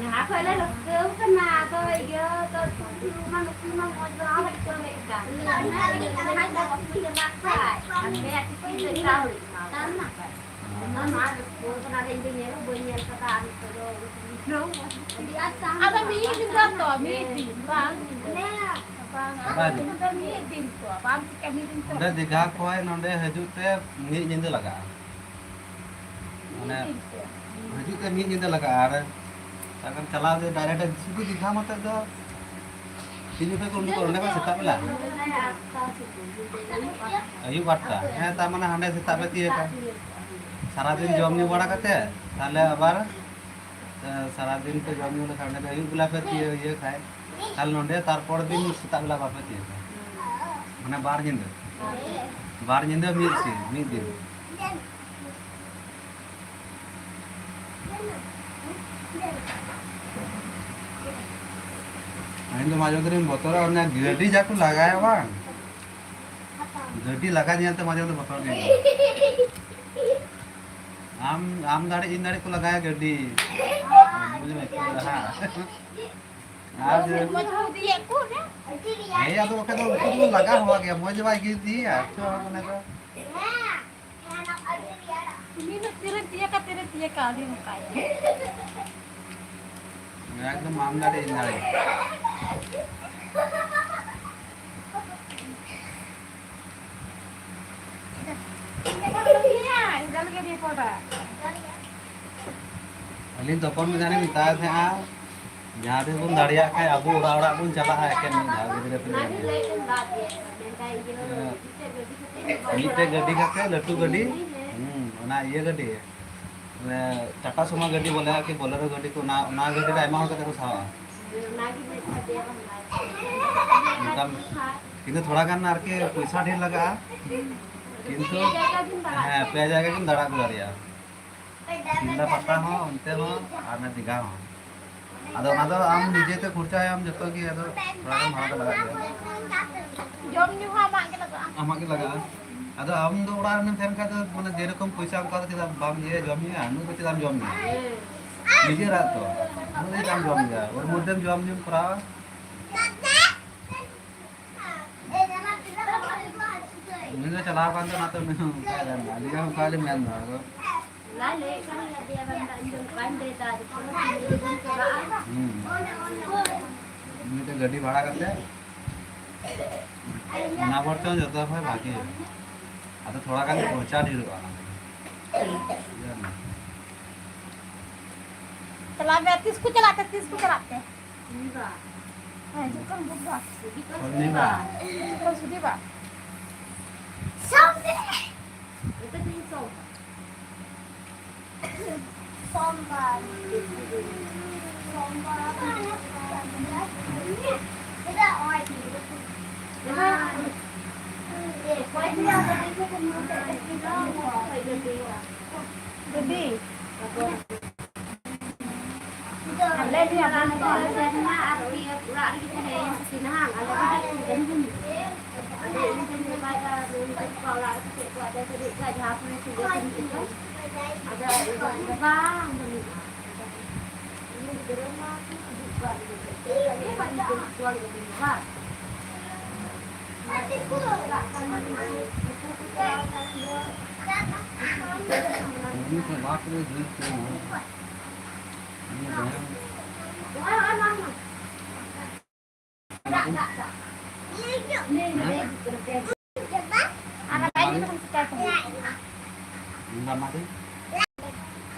ᱡᱟᱦᱟᱸ ᱠᱷᱚᱡ ᱞᱮ ᱨᱟᱹᱥᱠᱟᱹᱣ ᱠᱟᱱᱟ, ᱟᱫᱚ ᱤᱭᱟᱹ ᱫᱚ ᱥᱩᱫᱷᱩ ᱢᱟ ᱱᱩᱠᱩ ᱢᱟ ᱢᱚᱡᱽ ᱵᱟᱝ ᱵᱟᱹᱲᱤᱡ ᱠᱚ ᱞᱟᱹᱭᱮᱫ ᱠᱟᱱ᱾ ᱚᱱᱟ ᱤᱭᱟᱹ ᱡᱟᱦᱟᱸᱭ ᱫᱚ ᱵᱟᱠᱚ ᱪᱟᱞᱟᱜ ᱠᱷᱟᱡ, ᱟᱯᱮᱭᱟᱜ ᱪᱤᱠᱤ ᱫᱚ ᱮᱴᱟᱜ ᱦᱚᱲ ᱤᱧ ᱮᱢᱟᱣ ᱠᱚ ᱠᱷᱟᱡ᱾ ᱟᱫᱚ ᱢᱟ ᱨᱟᱹᱥᱠᱟᱹᱣ ᱠᱟᱱᱟ ᱞᱮ, ᱤᱧ ᱫᱚ ᱧᱮᱞ ᱦᱚᱸ ᱵᱟᱹᱧ ᱧᱮᱞ ᱠᱟᱫᱟ, ᱟᱨ ᱱᱤᱛᱚᱜ ᱫᱚ ᱟᱫᱚ ᱢᱤᱫ ᱫᱤᱱ ᱫᱚ ᱛᱚ, ᱢᱤᱫ ᱫᱤᱱ, ᱵᱟᱝ? ᱵᱟᱝ, ᱟᱫᱚ ᱢᱤᱫ ᱫᱤᱱ ᱛᱚ, ᱵᱟᱢ ᱪᱤᱠᱟᱹ ᱢᱤᱫ ᱫᱤᱱ ᱛᱚ᱾ ᱚᱸᱰᱮ ᱫᱤᱜᱷᱟ ᱠᱷᱚᱡ ᱱᱚᱸᱰᱮ ᱦᱤᱡᱩᱜ ᱛᱮ ᱢᱤᱫ ᱧᱤᱫᱟᱹ ᱞᱟᱜᱟᱜᱼᱟ᱾ ᱢᱟᱱᱮ, ᱦᱤᱡᱩᱜ ᱛᱮ ᱢᱤᱫ ᱧᱤᱫᱟᱹ ᱞᱟᱜᱟᱜᱼᱟ᱾ ᱟᱨ ᱥᱟᱵ ᱠᱟᱜ ᱢᱮ ᱪᱟᱞᱟᱣ ᱫᱚ direct ᱥᱩᱫᱷᱩ ᱫᱤᱜᱷᱟ ᱢᱚᱛᱚ ᱫᱚ ᱛᱤᱱ ᱡᱚᱠᱷᱚᱱ ᱠᱚ ᱩᱰᱩᱠᱚᱜᱼᱟ ᱚᱸᱰᱮ ᱠᱷᱚᱱ ᱥᱮᱛᱟᱜ ᱵᱮᱞᱟ? ᱟᱹᱭᱩᱵ ᱟᱴ ᱴᱟ᱾ ᱦᱮᱸ, ᱛᱟᱨ ᱢᱟᱱᱮ ᱦᱟᱸᱰᱮ ᱥᱮᱛᱟᱜ ᱯᱮ ᱛᱤᱭᱟᱹᱜᱟ᱾ ᱥᱟᱨᱟᱫᱤᱱ ᱡᱚᱢ ᱧᱩ ᱵᱟᱲᱟ ᱠᱟᱛᱮ ᱛᱟᱦᱞᱮ ᱟᱵᱟᱨ, ᱮ, ᱥᱟᱨᱟᱫᱤᱱ ᱯᱮ ᱡᱚᱢ ᱧᱩ ᱞᱮᱠᱷᱟᱱ ᱚᱸᱰᱮ ᱫᱚ ᱟᱹᱭᱩᱵ ᱵᱮᱞᱟ ᱯᱮ ᱛᱤᱭᱟᱹᱜ ᱤᱭᱟᱹ ᱠᱷᱟᱡ, ᱛᱟᱦᱞᱮ ᱱᱚᱸᱰᱮ ᱛᱟᱨᱯᱚᱨ ᱫᱤᱱ ᱥᱮᱛᱟᱜ ᱵᱮᱞᱟ ᱵᱟᱯᱮ ᱛᱤᱭᱟᱹᱜᱟ᱾ ᱢᱟᱱᱮ ᱵᱟᱨ ᱧᱤᱫᱟᱹ, ᱵᱟᱨ ᱧᱤᱫᱟᱹ ᱢᱤᱫ ᱥᱤᱧ, ᱢᱤᱫ ᱫᱤᱱ᱾ ᱤᱧ ᱫᱚ ᱢᱟᱡᱷᱮ ᱢᱚᱫᱽᱫᱷᱮ ᱨᱤᱧ ᱵᱚᱛᱚᱨᱚᱜᱼᱟ, ᱚᱱᱟ ᱜᱟᱹᱰᱤ ᱡᱟ ᱠᱚ ᱞᱟᱜᱟᱭᱟ ᱵᱟᱝ, ᱜᱟᱹᱰᱤ ᱞᱟᱜᱟ ᱧᱮᱞᱛᱮ ᱢᱟᱡᱷᱮ ᱢᱚᱫᱽᱫᱷᱮ ᱵᱚᱛᱚᱨ ᱜᱮ ᱟᱹᱭᱠᱟᱹᱜᱼᱟ᱾ ᱟᱢ, ᱟᱢ ᱫᱟᱲᱮ, ᱤᱧ ᱫᱟᱲᱮ ᱠᱚ ᱞᱟᱜᱟᱭᱟ ᱜᱟᱹᱰᱤ᱾ ᱵᱩᱡᱷᱟᱹᱣ ᱠᱮᱫᱟ? ᱟᱨ ᱢᱚᱡᱽ ᱠᱚ ᱤᱫᱤᱭᱮᱫ ᱠᱚ ᱨᱮ᱾ ᱦᱮᱸ, ᱟᱫᱚ ᱵᱟᱠᱷᱟᱡ ᱫᱚ ᱩᱱᱠᱩ ᱫᱚ ᱞᱟᱜᱟ ᱦᱚᱣᱟ ᱜᱮᱭᱟ, ᱢᱚᱡᱽ ᱵᱟᱭ ᱤᱫᱤᱭᱟ, ᱪᱚ ᱢᱟᱱᱮ ᱫᱚ᱾ ᱩᱱᱤ ᱫᱚ ᱛᱤᱨᱮ ᱛᱤᱭᱟᱹᱜᱟ, ᱛᱤᱨᱮ ᱛᱤᱭᱟᱹᱜᱟ, ᱟᱹᱰᱤ ᱱᱟᱯᱟᱭ᱾ ᱮᱠᱫᱚᱢ ᱟᱢ ᱫᱟᱲᱮ, ᱤᱧ ᱫᱟᱲᱮ᱾ ᱟᱹᱞᱤᱧ ᱛᱚᱯᱚᱱ ᱢᱮᱫᱷᱟ ᱞᱤᱧ ᱢᱮᱛᱟᱭ ᱛᱟᱦᱮᱸᱜᱼᱟ, ᱡᱟᱦᱟᱸ ᱛᱤᱥ ᱵᱚᱱ ᱫᱟᱲᱮᱭᱟᱜ ᱠᱷᱟᱡ ᱟᱵᱚ ᱚᱲᱟᱜ ᱚᱲᱟᱜ ᱵᱚᱱ ᱪᱟᱞᱟᱜᱼᱟ ᱮᱠᱮᱱ ᱢᱤᱫ ᱫᱷᱟᱣ ᱜᱤᱫᱽᱨᱟᱹ ᱯᱤᱫᱽᱨᱟᱹ ᱚᱱᱟᱜᱮ ᱞᱟᱹᱭ ᱠᱟᱱ ᱵᱟᱫ ᱜᱮ, ᱢᱮᱱᱠᱷᱟᱱ ᱤᱭᱟᱹ ᱦᱮᱸ᱾ ᱢᱤᱫᱴᱮᱡ ᱜᱟᱹᱰᱤ ᱠᱟᱛᱮ, ᱞᱟᱹᱴᱩ ᱜᱟᱹᱰᱤ, ᱦᱩᱸ, ᱚᱱᱟ ᱤᱭᱟᱹ ᱜᱟᱹᱰᱤ, ᱢᱟᱱᱮ ᱴᱟᱴᱟ ᱥᱚᱢᱟ ᱜᱟᱹᱰᱤ ᱵᱚᱞᱮ ᱟᱨᱠᱤ, ᱵᱚᱞᱮᱨᱳ ᱜᱟᱹᱰᱤ ᱠᱚ, ᱚᱱᱟ, ᱚᱱᱟ ᱜᱟᱹᱰᱤ ᱨᱮ ᱟᱭᱢᱟ ᱦᱚᱲ ᱠᱟᱛᱮ ᱠᱚ ᱥᱟᱦᱚᱵᱼᱟ᱾ ᱚᱱᱠᱟᱱ, ᱠᱤᱱᱛᱩ ᱛᱷᱚᱲᱟ ᱜᱟᱱ ᱟᱨᱠᱤ ᱯᱚᱭᱥᱟ ᱰᱷᱮᱨ ᱞᱟᱜᱟᱜᱼᱟ, ᱠᱤᱱᱛᱩ ᱦᱮᱸ, ᱯᱮ ᱡᱟᱭᱜᱟ ᱜᱮᱢ ᱫᱟᱬᱟ ᱟᱹᱜᱩ ᱫᱟᱲᱮᱭᱟᱜᱼᱟ᱾ ᱥᱤᱞᱫᱟᱹ ᱯᱟᱛᱟ ᱦᱚᱸ, ᱚᱱᱛᱮ ᱦᱚᱸ, ᱟᱨ ᱚᱱᱟ ᱫᱤᱜᱷᱟ ᱦᱚᱸ᱾ ᱟᱫᱚ ᱚᱱᱟ ᱫᱚ ᱟᱢ ᱱᱤᱡᱮᱛᱮ ᱠᱷᱚᱨᱪᱟᱭᱟᱢ ᱡᱚᱛᱚ ᱜᱮ, ᱟᱫᱚ ᱛᱷᱚᱲᱟ ᱜᱟᱱ ᱵᱷᱟᱲᱟ ᱫᱚ ᱞᱟᱜᱟᱜ ᱜᱮᱭᱟ᱾ ᱡᱚᱢ ᱧᱩ ᱦᱚᱸ ᱟᱢᱟᱜ ᱜᱮ ᱞᱟᱜᱟᱜᱼᱟ᱾ ᱟᱢᱟᱜ ᱜᱮ ᱞᱟᱜᱟᱜᱼᱟ᱾ ᱟᱫᱚ ᱟᱢ ᱫᱚ ᱚᱲᱟᱜ ᱨᱮᱢ ᱛᱟᱦᱮᱱ ᱠᱷᱟᱡ ᱫᱚ, ᱢᱟᱱᱮ, ᱡᱮᱨᱚᱠᱚᱢ ᱯᱚᱭᱥᱟ ᱚᱱᱠᱟ ᱫᱚ ᱪᱮᱫᱟᱜ ᱵᱟᱢ ᱤᱭᱟᱹᱭᱟ, ᱡᱚᱢ ᱧᱩᱭᱟ? ᱱᱩᱭ ᱫᱚ ᱪᱮᱫᱟᱜ ᱮᱢ ᱡᱚᱢ ᱧᱩᱭᱟ? ᱱᱤᱡᱮᱨᱟᱜ ᱛᱚ᱾ ᱱᱩᱭ ᱫᱚ ᱪᱮᱫᱟᱜ ᱮᱢ ᱡᱚᱢ ᱧᱩᱭᱟ? ᱳᱨ ᱢᱚᱫᱽᱫᱷᱮᱢ ᱡᱚᱢ ᱧᱩᱢ ᱠᱚᱨᱟᱣᱟ᱾ ᱩᱱᱤ ᱫᱚ ᱪᱟᱞᱟᱣ ᱠᱟᱱ ᱛᱟᱦᱮᱱᱟ ᱛᱚ, ᱩᱱᱤ ᱦᱚᱸ ᱚᱱᱠᱟᱭ ᱢᱮᱱᱫᱟ, ᱟᱹᱞᱤᱧ ᱦᱚᱸ ᱚᱱᱠᱟ ᱜᱮᱞᱤᱧ ᱢᱮᱱᱫᱟ, ᱟᱫᱚ ᱞᱟᱭ ᱞᱟᱹᱭᱮᱫ ᱠᱟᱱ ᱜᱮᱭᱟ, ᱫᱮᱭᱟ ᱵᱟᱝ ᱫᱟ, ᱤᱧ ᱫᱚ ᱵᱟᱹᱧ ᱞᱟᱹᱭ ᱫᱟ, ᱡᱚᱠᱷᱚᱱ ᱤᱧ ᱫᱚ ᱵᱟᱹᱧ ᱪᱟᱞᱟᱜᱼᱟ᱾ ᱦᱩᱸ᱾ ᱢᱤᱫᱴᱮᱱ ᱜᱟᱹᱰᱤ ᱵᱷᱟᱲᱟ ᱠᱟᱛᱮ ᱚᱱᱟ ᱵᱚᱨᱪᱚᱝ ᱡᱚᱛᱚ ᱠᱷᱚᱱ ᱵᱷᱟᱜᱮ᱾ ᱟᱫᱚ ᱛᱷᱚᱲᱟ ᱜᱟᱱ ᱠᱷᱚᱨᱪᱟ ᱰᱷᱮᱨᱚᱜᱼᱟ᱾ ᱪᱟᱞᱟᱜ ᱢᱮ, ᱛᱤᱥ ᱠᱚ ᱪᱟᱞᱟᱜ ᱛᱮ, ᱛᱤᱥ ᱠᱚ ᱪᱟᱞᱟᱜ ᱛᱮ? ᱦᱮᱸ, ᱦᱤᱡᱩᱜ ᱠᱟᱱ ᱵᱩᱫᱷᱵᱟᱨ᱾ ᱥᱚᱱᱤᱵᱟᱨ᱾ ᱦᱤᱡᱩᱜ ᱠᱟᱱ ᱥᱚᱱᱤᱵᱟᱨ᱾ ᱥᱚᱱᱤᱵᱟᱨ᱾ ᱫᱤᱫᱤ᱾ ᱟᱞᱮ ᱱᱤᱭᱟᱹ ᱟᱹᱛᱩ ᱨᱮᱫᱚ ᱟᱞᱮ ᱨᱮᱱ ᱢᱟ ᱟᱨ ᱤᱭᱟᱹ ᱚᱲᱟᱜ ᱨᱮᱜᱮ ᱛᱟᱦᱮᱸᱭᱮᱱ ᱛᱟᱹᱠᱤᱱᱟ ᱦᱟᱸᱜ, ᱟᱞᱮ ᱨᱮᱱ ᱫᱚ ᱵᱟᱹᱧ ᱵᱩᱡᱽ ᱠᱮᱫᱟ᱾ ᱟᱫᱚ ᱤᱧ ᱫᱚᱧ ᱵᱟᱰᱟᱭᱟ, ᱱᱩᱭ ᱫᱚ ᱚᱠᱟ ᱚᱲᱟᱜ ᱨᱮ ᱪᱮᱫ ᱠᱚ ᱟᱫᱮᱨ ᱠᱟᱫᱮ ᱠᱚᱣᱟ, ᱡᱟᱦᱟᱸ ᱠᱚᱨᱮ ᱠᱚ ᱤᱭᱟᱹ ᱠᱟᱫᱮ ᱠᱚᱣᱟ᱾ ᱟᱫᱚ ᱤᱧ ᱫᱚ ᱵᱟᱝ ᱵᱟᱹᱱᱩᱜᱼᱟ᱾ ᱩᱱᱤ ᱜᱤᱫᱽᱨᱟᱹ ᱢᱟ ᱦᱤᱡᱩᱜ ᱠᱟᱱ ᱜᱮ, ᱪᱮᱫ ᱞᱟᱹᱜᱤᱫ ᱵᱟᱹᱧ ᱪᱟᱞᱟᱜ ᱠᱟᱱ ᱜᱮ ᱵᱟᱝ?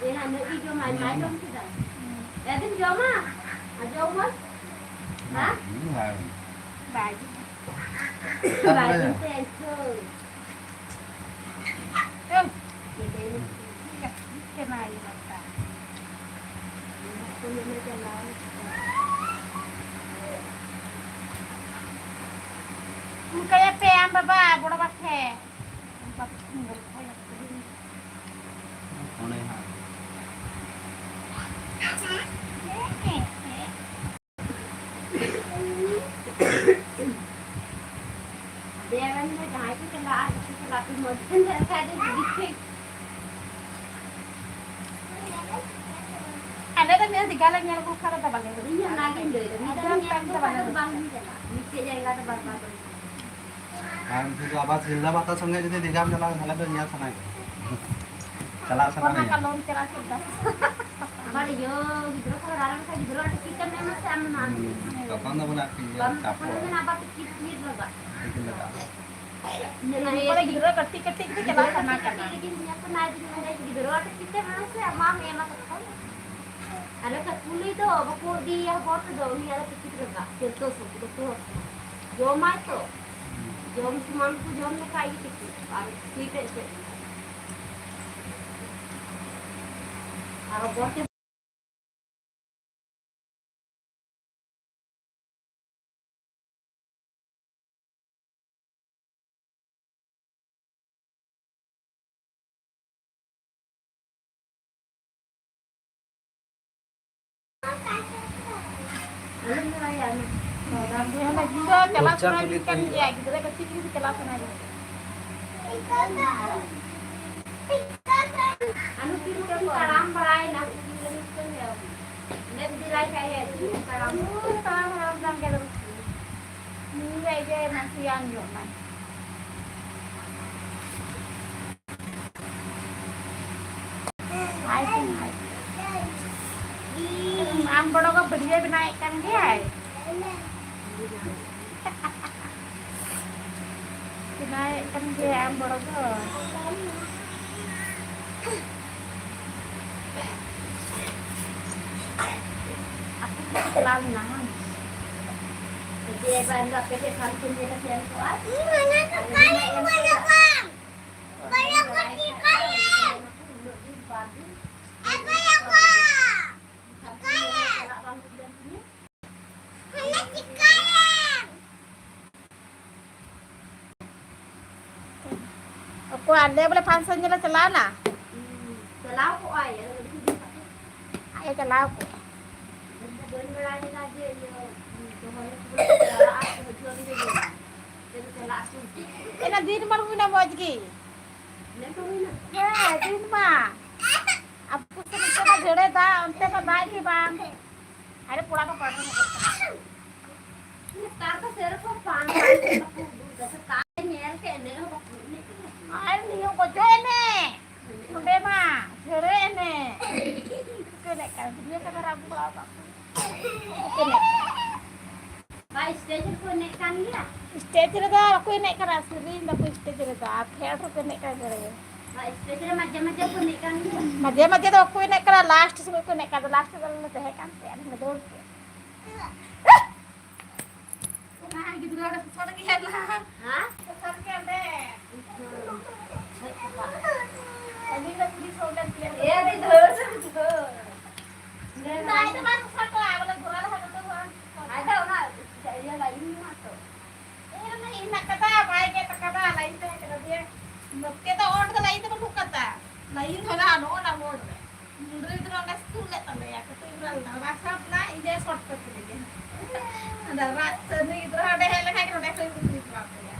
ᱚᱱᱠᱟᱭᱟᱯᱮ ᱟᱢ ᱵᱟᱵᱟ, ᱵᱚᱲᱚ ᱵᱟ ᱴᱷᱮᱱ᱾ ᱯᱷᱳᱱᱟᱭ ᱦᱟᱸᱜ᱾ ᱪᱟᱞᱟᱜᱼᱟ, ᱪᱟᱞᱟᱜ ᱯᱮ, ᱢᱚᱡᱽ ᱛᱮ ᱧᱮᱞ ᱠᱷᱟᱡ ᱫᱚ ᱡᱩᱫᱤ ᱴᱷᱤᱠ᱾ ᱟᱞᱮ ᱫᱚ ᱱᱤᱭᱟᱹ ᱫᱤᱜᱷᱟ ᱞᱮ ᱧᱮᱞ ᱟᱹᱜᱩ ᱠᱷᱟᱱ ᱫᱚ ᱵᱟᱞᱮ ᱵᱟᱹᱲᱤᱡ᱾ ᱤᱧ ᱦᱚᱸ ᱚᱱᱟᱜᱤᱧ ᱞᱟᱹᱭᱫᱟ, ᱢᱤᱫ ᱫᱷᱟᱣ ᱧᱮᱞ ᱟᱹᱜᱩ ᱠᱷᱟᱱ ᱫᱚ ᱵᱟᱝ ᱦᱩᱭ ᱠᱟᱱᱟ, ᱢᱤᱫᱴᱮᱡ ᱡᱟᱭᱜᱟ ᱫᱚ ᱵᱟᱨ ᱵᱟᱨ ᱵᱟᱹᱧ ᱧᱮᱞ ᱠᱟᱱᱟ᱾ ᱟᱨ ᱡᱩᱫᱤ ᱟᱵᱟᱨ ᱥᱤᱞᱫᱟᱹ ᱯᱟᱛᱟ ᱥᱚᱸᱜᱮ ᱡᱩᱫᱤ ᱫᱤᱜᱷᱟᱢ ᱪᱟᱞᱟᱜᱼᱟ, ᱛᱟᱦᱞᱮ ᱫᱚ ᱧᱮᱞ ᱥᱟᱱᱟᱭᱮᱫ ᱠᱚᱣᱟ᱾ ᱪᱟᱞᱟᱜ ᱥᱟᱱᱟ ᱚᱱᱟ ᱢᱮᱭᱟ᱾ ᱠᱟᱞᱚᱢ ᱪᱟᱞᱟᱜ ᱥᱤᱞᱫᱟᱹ᱾ ᱟᱵᱟᱨ ᱤᱭᱟᱹ ᱜᱤᱫᱽᱨᱟᱹ ᱠᱚ ᱦᱟᱨᱟ ᱞᱮᱱᱠᱷᱟᱱ ᱜᱤᱫᱽᱨᱟᱹ ᱟᱹᱰᱤ ᱪᱤᱱᱛᱟᱹ ᱢᱮᱱᱟᱜᱼᱟ ᱥᱮ ᱟᱢ ᱢᱟ᱾ ᱦᱩᱸ, ᱛᱚᱠᱷᱚᱱ ᱫᱚ ᱢᱟᱱᱮ ᱟᱨᱠᱤ ᱤᱭᱟᱹ ᱵᱟᱢ ᱪᱟᱯ ᱛᱚᱠᱷᱚᱱ ᱠᱚ᱾ ᱫᱚ ᱢᱮᱱᱟ ᱟᱵᱟᱨ ᱛᱤᱠᱤᱱ ᱛᱤᱠᱤᱱ ᱞᱟᱜᱟᱜ᱾ ᱛᱤᱠᱤᱱ ᱞᱟᱜᱟᱜ᱾ ᱤᱧ ᱫᱚ ᱱᱚᱜᱼᱚᱭ ᱠᱚᱲᱟ ᱜᱤᱫᱽᱨᱟᱹ ᱠᱟᱹᱴᱤᱡ ᱠᱟᱹᱴᱤᱡ ᱜᱮ ᱪᱟᱞᱟᱜ ᱜᱤᱫᱽᱨᱟᱹ ᱥᱟᱱᱟ ᱠᱟᱹᱴᱤᱡ ᱠᱟᱱᱟ᱾ ᱠᱟᱹᱴᱤᱡ ᱨᱮᱜᱮ ᱧᱮᱞ ᱥᱟᱱᱟᱭᱮᱫᱤᱧᱟ, ᱢᱮᱱᱫᱟᱹᱧ ᱜᱤᱫᱽᱨᱟᱹ ᱟᱹᱰᱤ ᱪᱤᱱᱛᱟᱹ ᱢᱮᱱᱟᱜᱼᱟ ᱥᱮ ᱟᱢ ᱢᱟᱢ ᱮᱢᱟ ᱛᱚᱠᱷᱚᱱ᱾ ᱟᱞᱮ ᱠᱷᱟᱡ ᱠᱩᱞᱤ ᱫᱚ ᱵᱟᱠᱚ ᱤᱫᱤᱭᱮᱭᱟ ᱦᱚᱨ ᱛᱮᱫᱚ, ᱩᱱᱤ ᱟᱫᱚ ᱴᱤᱠᱤᱴ ᱨᱮ ᱫᱟᱜ ᱪᱟᱹᱨᱥᱚ ᱥᱚ ᱫᱚᱠᱚ ᱡᱚᱢᱟᱭ ᱛᱚ᱾ ᱡᱚᱢ ᱥᱚᱢᱟᱱ ᱠᱚ ᱡᱚᱢ ᱞᱮᱠᱷᱟᱡ ᱜᱮ ᱴᱤᱠᱤᱴ, ᱟᱨ ᱥᱤᱴ ᱮ ᱪᱮᱫ? ᱟᱨ ᱦᱚᱯᱚᱱ ᱛᱮ ᱤᱧ ᱫᱚ ᱪᱟᱞᱟᱣ ᱠᱷᱚᱨᱪᱟ ᱥᱟᱱᱟᱭᱤᱧ ᱛᱩᱞᱤ ᱠᱟᱱ ᱛᱩᱞᱤ ᱜᱮᱭᱟ, ᱜᱤᱫᱽᱨᱟᱹ ᱠᱟᱹᱴᱤᱡ ᱨᱮᱜᱮ ᱪᱟᱞᱟᱣ ᱥᱟᱱᱟᱭᱤᱧᱟ᱾ ᱟᱞᱩ ᱛᱤᱱ ᱠᱚ ᱛᱟᱲᱟᱢ ᱵᱟᱲᱟᱭᱮᱱᱟ, ᱢᱮᱫ ᱵᱤᱨᱟᱭ ᱠᱷᱟᱭ ᱛᱟᱲᱟᱢ᱾ ᱛᱟᱲᱟᱢ ᱦᱟᱲᱟᱢ ᱠᱟᱱ ᱜᱮ ᱫᱚ᱾ ᱱᱩᱭ ᱜᱮ ᱱᱟᱥᱮᱭᱟᱱ ᱧᱚᱜ ᱱᱟᱭ᱾ ᱟᱭ ᱛᱤᱧ, ᱟᱭ ᱛᱤᱧ᱾ ᱟᱢ ᱵᱚᱲᱚ ᱜᱚ ᱵᱷᱤᱰᱤᱭᱳ ᱵᱮᱱᱟᱣᱮᱫ ᱠᱟᱱ ᱜᱮᱭᱟᱭ? ᱵᱮᱱᱟᱣᱮᱫ ᱠᱟᱱ ᱜᱮᱭᱟᱭ ᱟᱢ ᱵᱚᱲᱚ ᱜᱚ? ᱟᱯᱮ ᱴᱷᱮᱱ ᱪᱟᱞᱟᱣ ᱞᱮᱱᱟ ᱵᱟᱝ? ᱡᱮ ᱵᱟᱝ ᱫᱚ ᱟᱯᱮ ᱴᱷᱮᱱ ᱯᱷᱟᱱᱥᱚᱱ ᱧᱮᱞ ᱮ ᱥᱮᱱ ᱠᱚᱜᱼᱟ᱾ ᱤᱧ ᱢᱟᱱᱟ ᱠᱚ ᱠᱟᱱ ᱤᱧ ᱵᱚᱞᱚ ᱠᱚᱣᱟ᱾ ᱵᱚᱞᱚ ᱠᱚ ᱪᱤᱠᱟᱹᱭᱟ? ᱩᱱᱟᱹᱜ ᱫᱤᱱ ᱵᱟᱨ ᱫᱤᱱ᱾ ᱮ ᱵᱚᱞᱚ ᱠᱚ᱾ ᱪᱤᱠᱟᱹᱭᱟ? ᱦᱟᱱᱮ ᱪᱤᱠᱟᱹᱭᱟ? ᱚᱠᱚᱭ ᱟᱞᱮ ᱵᱚᱞᱮ ᱯᱷᱟᱱᱥᱚᱱ ᱧᱮᱞ ᱞᱮ ᱪᱟᱞᱟᱣ ᱮᱱᱟ? ᱦᱩᱸ, ᱪᱟᱞᱟᱣ ᱠᱚᱜᱼᱟᱭ, ᱟᱫᱚ ᱟᱹᱰᱤ ᱫᱤᱱ ᱠᱷᱚᱱ᱾ ᱟᱡ ᱮ ᱪᱟᱞᱟᱣ ᱠᱚᱜᱼᱟ᱾ ᱤᱧ ᱫᱚ ᱵᱟᱹᱧ ᱵᱟᱲᱟᱭ ᱞᱮᱫᱟ ᱡᱮ ᱤᱭᱟᱹ, ᱫᱚᱦᱚᱭ ᱦᱚᱸᱠᱚ ᱪᱟᱞᱟᱜᱼᱟ, ᱥᱮ ᱦᱤᱡᱩᱜᱼᱟ, ᱤᱧ ᱫᱚ ᱵᱟᱹᱧ ᱵᱟᱲᱟᱭᱟ᱾ ᱮᱱᱟ ᱫᱤᱱ ᱢᱟ ᱦᱩᱭᱱᱟ ᱢᱚᱡᱽ ᱜᱮ᱾ ᱦᱮᱸ, ᱫᱤᱱ ᱢᱟ᱾ ᱟᱵᱚ ᱥᱮᱫ ᱱᱚᱛᱮ ᱢᱟ ᱡᱷᱮᱲᱮ ᱫᱟᱜ, ᱚᱱᱛᱮ ᱢᱟ ᱫᱟᱜ ᱜᱮ ᱵᱟᱝ᱾ ᱟᱨᱮ ᱯᱚᱲᱟ ᱠᱚ ᱯᱟᱲᱦᱟᱣ ᱧᱚᱜᱚᱜ ᱠᱟᱱᱟ᱾ ᱱᱮᱛᱟᱨ ᱫᱚ ᱥᱮᱨᱚᱠᱚᱢ ᱵᱟᱝ, ᱵᱟᱝ ᱠᱚ ᱩᱫᱩᱜ ᱫᱟ᱾ ᱥᱮᱛᱟᱜ ᱨᱮ ᱧᱮᱞ ᱠᱮᱫ ᱮᱱᱮᱡ ᱦᱚᱸ ᱵᱟᱠᱚ ᱮᱱᱮᱡ ᱠᱟᱱᱟ᱾ ᱟᱨ ᱱᱤᱭᱟᱹ ᱜᱚᱡᱚ ᱮᱱᱮᱡ᱾ ᱱᱚᱰᱮ ᱢᱟ ᱡᱷᱮᱲᱮ ᱮᱱᱮᱡ᱾ ᱪᱤᱠᱟᱹ ᱮᱱᱮᱡ ᱠᱟᱱᱟ? ᱵᱷᱤᱰᱤᱭᱳ ᱠᱮᱢᱮᱨᱟ ᱟᱹᱜᱩ ᱵᱟᱲᱟ ᱟᱠᱟᱫ ᱠᱚᱣᱟ᱾ ᱪᱤᱠᱟᱹ ᱮᱱᱮᱡ ᱠᱟᱱᱟ? ᱵᱟ, ᱥᱴᱮᱡ ᱨᱮᱠᱚ ᱮᱱᱮᱡ ᱠᱟᱱ ᱜᱮᱭᱟ᱾ ᱥᱴᱮᱡ ᱨᱮᱫᱚ ᱵᱟᱠᱚ ᱮᱱᱮᱡ ᱠᱟᱱᱟ, ᱥᱮᱨᱮᱧ ᱫᱟᱠᱚ ᱥᱴᱮᱡ ᱨᱮᱫᱚ, ᱟᱨ ᱯᱷᱮᱰ ᱨᱮᱠᱚ ᱮᱱᱮᱡ ᱠᱟᱱ ᱜᱮᱭᱟ᱾ ᱵᱟ, ᱥᱴᱮᱡ ᱨᱮ ᱢᱟᱡᱷᱮ ᱢᱟᱡᱷᱮ ᱠᱚ ᱮᱱᱮᱡ ᱠᱟᱱ ᱜᱮᱭᱟ᱾ ᱢᱟᱡᱷᱮ ᱢᱟᱡᱷᱮ ᱫᱚ ᱵᱟᱠᱚ ᱮᱱᱮᱡ ᱠᱟᱱᱟ, ᱞᱟᱥᱴ ᱥᱚᱢᱚᱭ ᱠᱚ ᱮᱱᱮᱡ ᱠᱟᱱᱟ, ᱞᱟᱥᱴ ᱨᱮᱫᱚ ᱞᱮ ᱛᱟᱦᱮᱸ ᱠᱟᱱ ᱛᱮ ᱟᱫᱚ ᱞᱮ ᱫᱟᱹᱲ ᱠᱮᱫ᱾ ᱚᱱᱟ ᱜᱤᱫᱽᱨᱟᱹ ᱚᱸᱰᱮ ᱥᱚᱥᱚ ᱞᱟᱹᱜᱤᱫ ᱦᱮᱡ ᱞᱮᱱᱟ᱾ ᱦᱮᱸ? ᱥᱚᱥᱚ ᱞᱟᱹᱜᱤᱫ ᱚᱸᱰᱮ᱾ ᱦᱮᱡ ᱠᱚᱜᱼᱟ᱾ ᱟᱹᱞᱤᱧ ᱫᱚ ᱠᱩᱲᱤ ᱥᱚ ᱞᱮᱱ ᱜᱮᱭᱟ᱾ ᱮ, ᱟᱹᱰᱤ ᱡᱷᱟᱹᱞ ᱨᱮ ᱵᱩᱡᱷᱟᱹᱣ᱾ ᱚᱸᱰᱮ ᱟᱡ ᱫᱚ ᱵᱟᱭ ᱥᱚᱥᱚ ᱠᱚᱣᱟ, ᱵᱚᱞᱮ ᱜᱷᱚᱲᱟ ᱞᱟᱦᱟ ᱨᱮᱫᱚ ᱵᱟᱝ᱾ ᱟᱡ ᱫᱚ ᱚᱱᱟ ᱤᱭᱟᱹ ᱞᱟᱭᱤᱱ ᱢᱮᱱᱟᱜ ᱛᱚ᱾ ᱮ, ᱚᱱᱟ ᱤᱧ ᱦᱮᱱᱟᱜ ᱠᱟᱫᱟ, ᱵᱟᱭ ᱜᱮᱫ ᱠᱟᱫᱟ, ᱞᱟᱭᱤᱱ ᱛᱟᱦᱮᱸ ᱠᱟᱱᱟ, ᱫᱤᱭᱮ ᱱᱚᱛᱮ ᱫᱚ ᱚᱸᱰᱮ ᱫᱚ ᱞᱟᱭᱤᱱ ᱫᱚ ᱵᱟᱹᱱᱩᱜ ᱠᱟᱫᱟ᱾ ᱞᱟᱭᱤᱱ ᱫᱚ ᱦᱮᱱᱟᱜᱼᱟ, ᱱᱚᱜᱼᱚ ᱱᱟ ᱢᱳᱲ ᱨᱮ᱾ ᱜᱤᱫᱽᱨᱟᱹ ᱜᱤᱫᱽᱨᱟᱹ ᱚᱸᱰᱮ ᱥᱠᱩᱞ ᱞᱮᱫ ᱛᱟᱞᱮᱭᱟ, ᱠᱟᱹᱴᱤᱡ ᱜᱤᱫᱽᱨᱟᱹ ᱞᱮᱫᱟ, ᱚᱱᱟ ᱥᱟᱵ ᱱᱟ, ᱤᱧ ᱫᱚᱭ ᱥᱚᱴ ᱠᱚᱨ ᱠᱮᱫᱤᱧᱟ᱾ ᱟᱫᱚ ᱨᱟᱜ ᱛᱮ ᱱᱩᱭ ᱜᱤᱫᱽᱨᱟᱹ ᱚᱸᱰᱮ ᱦᱮᱡ ᱞᱮᱠᱷᱟᱡ ᱜᱮ ᱱᱚᱸᱰᱮ ᱠᱷᱚᱡ ᱠᱚ ᱠᱩᱞᱤ ᱠᱚᱣᱟ ᱯᱮᱭᱟ᱾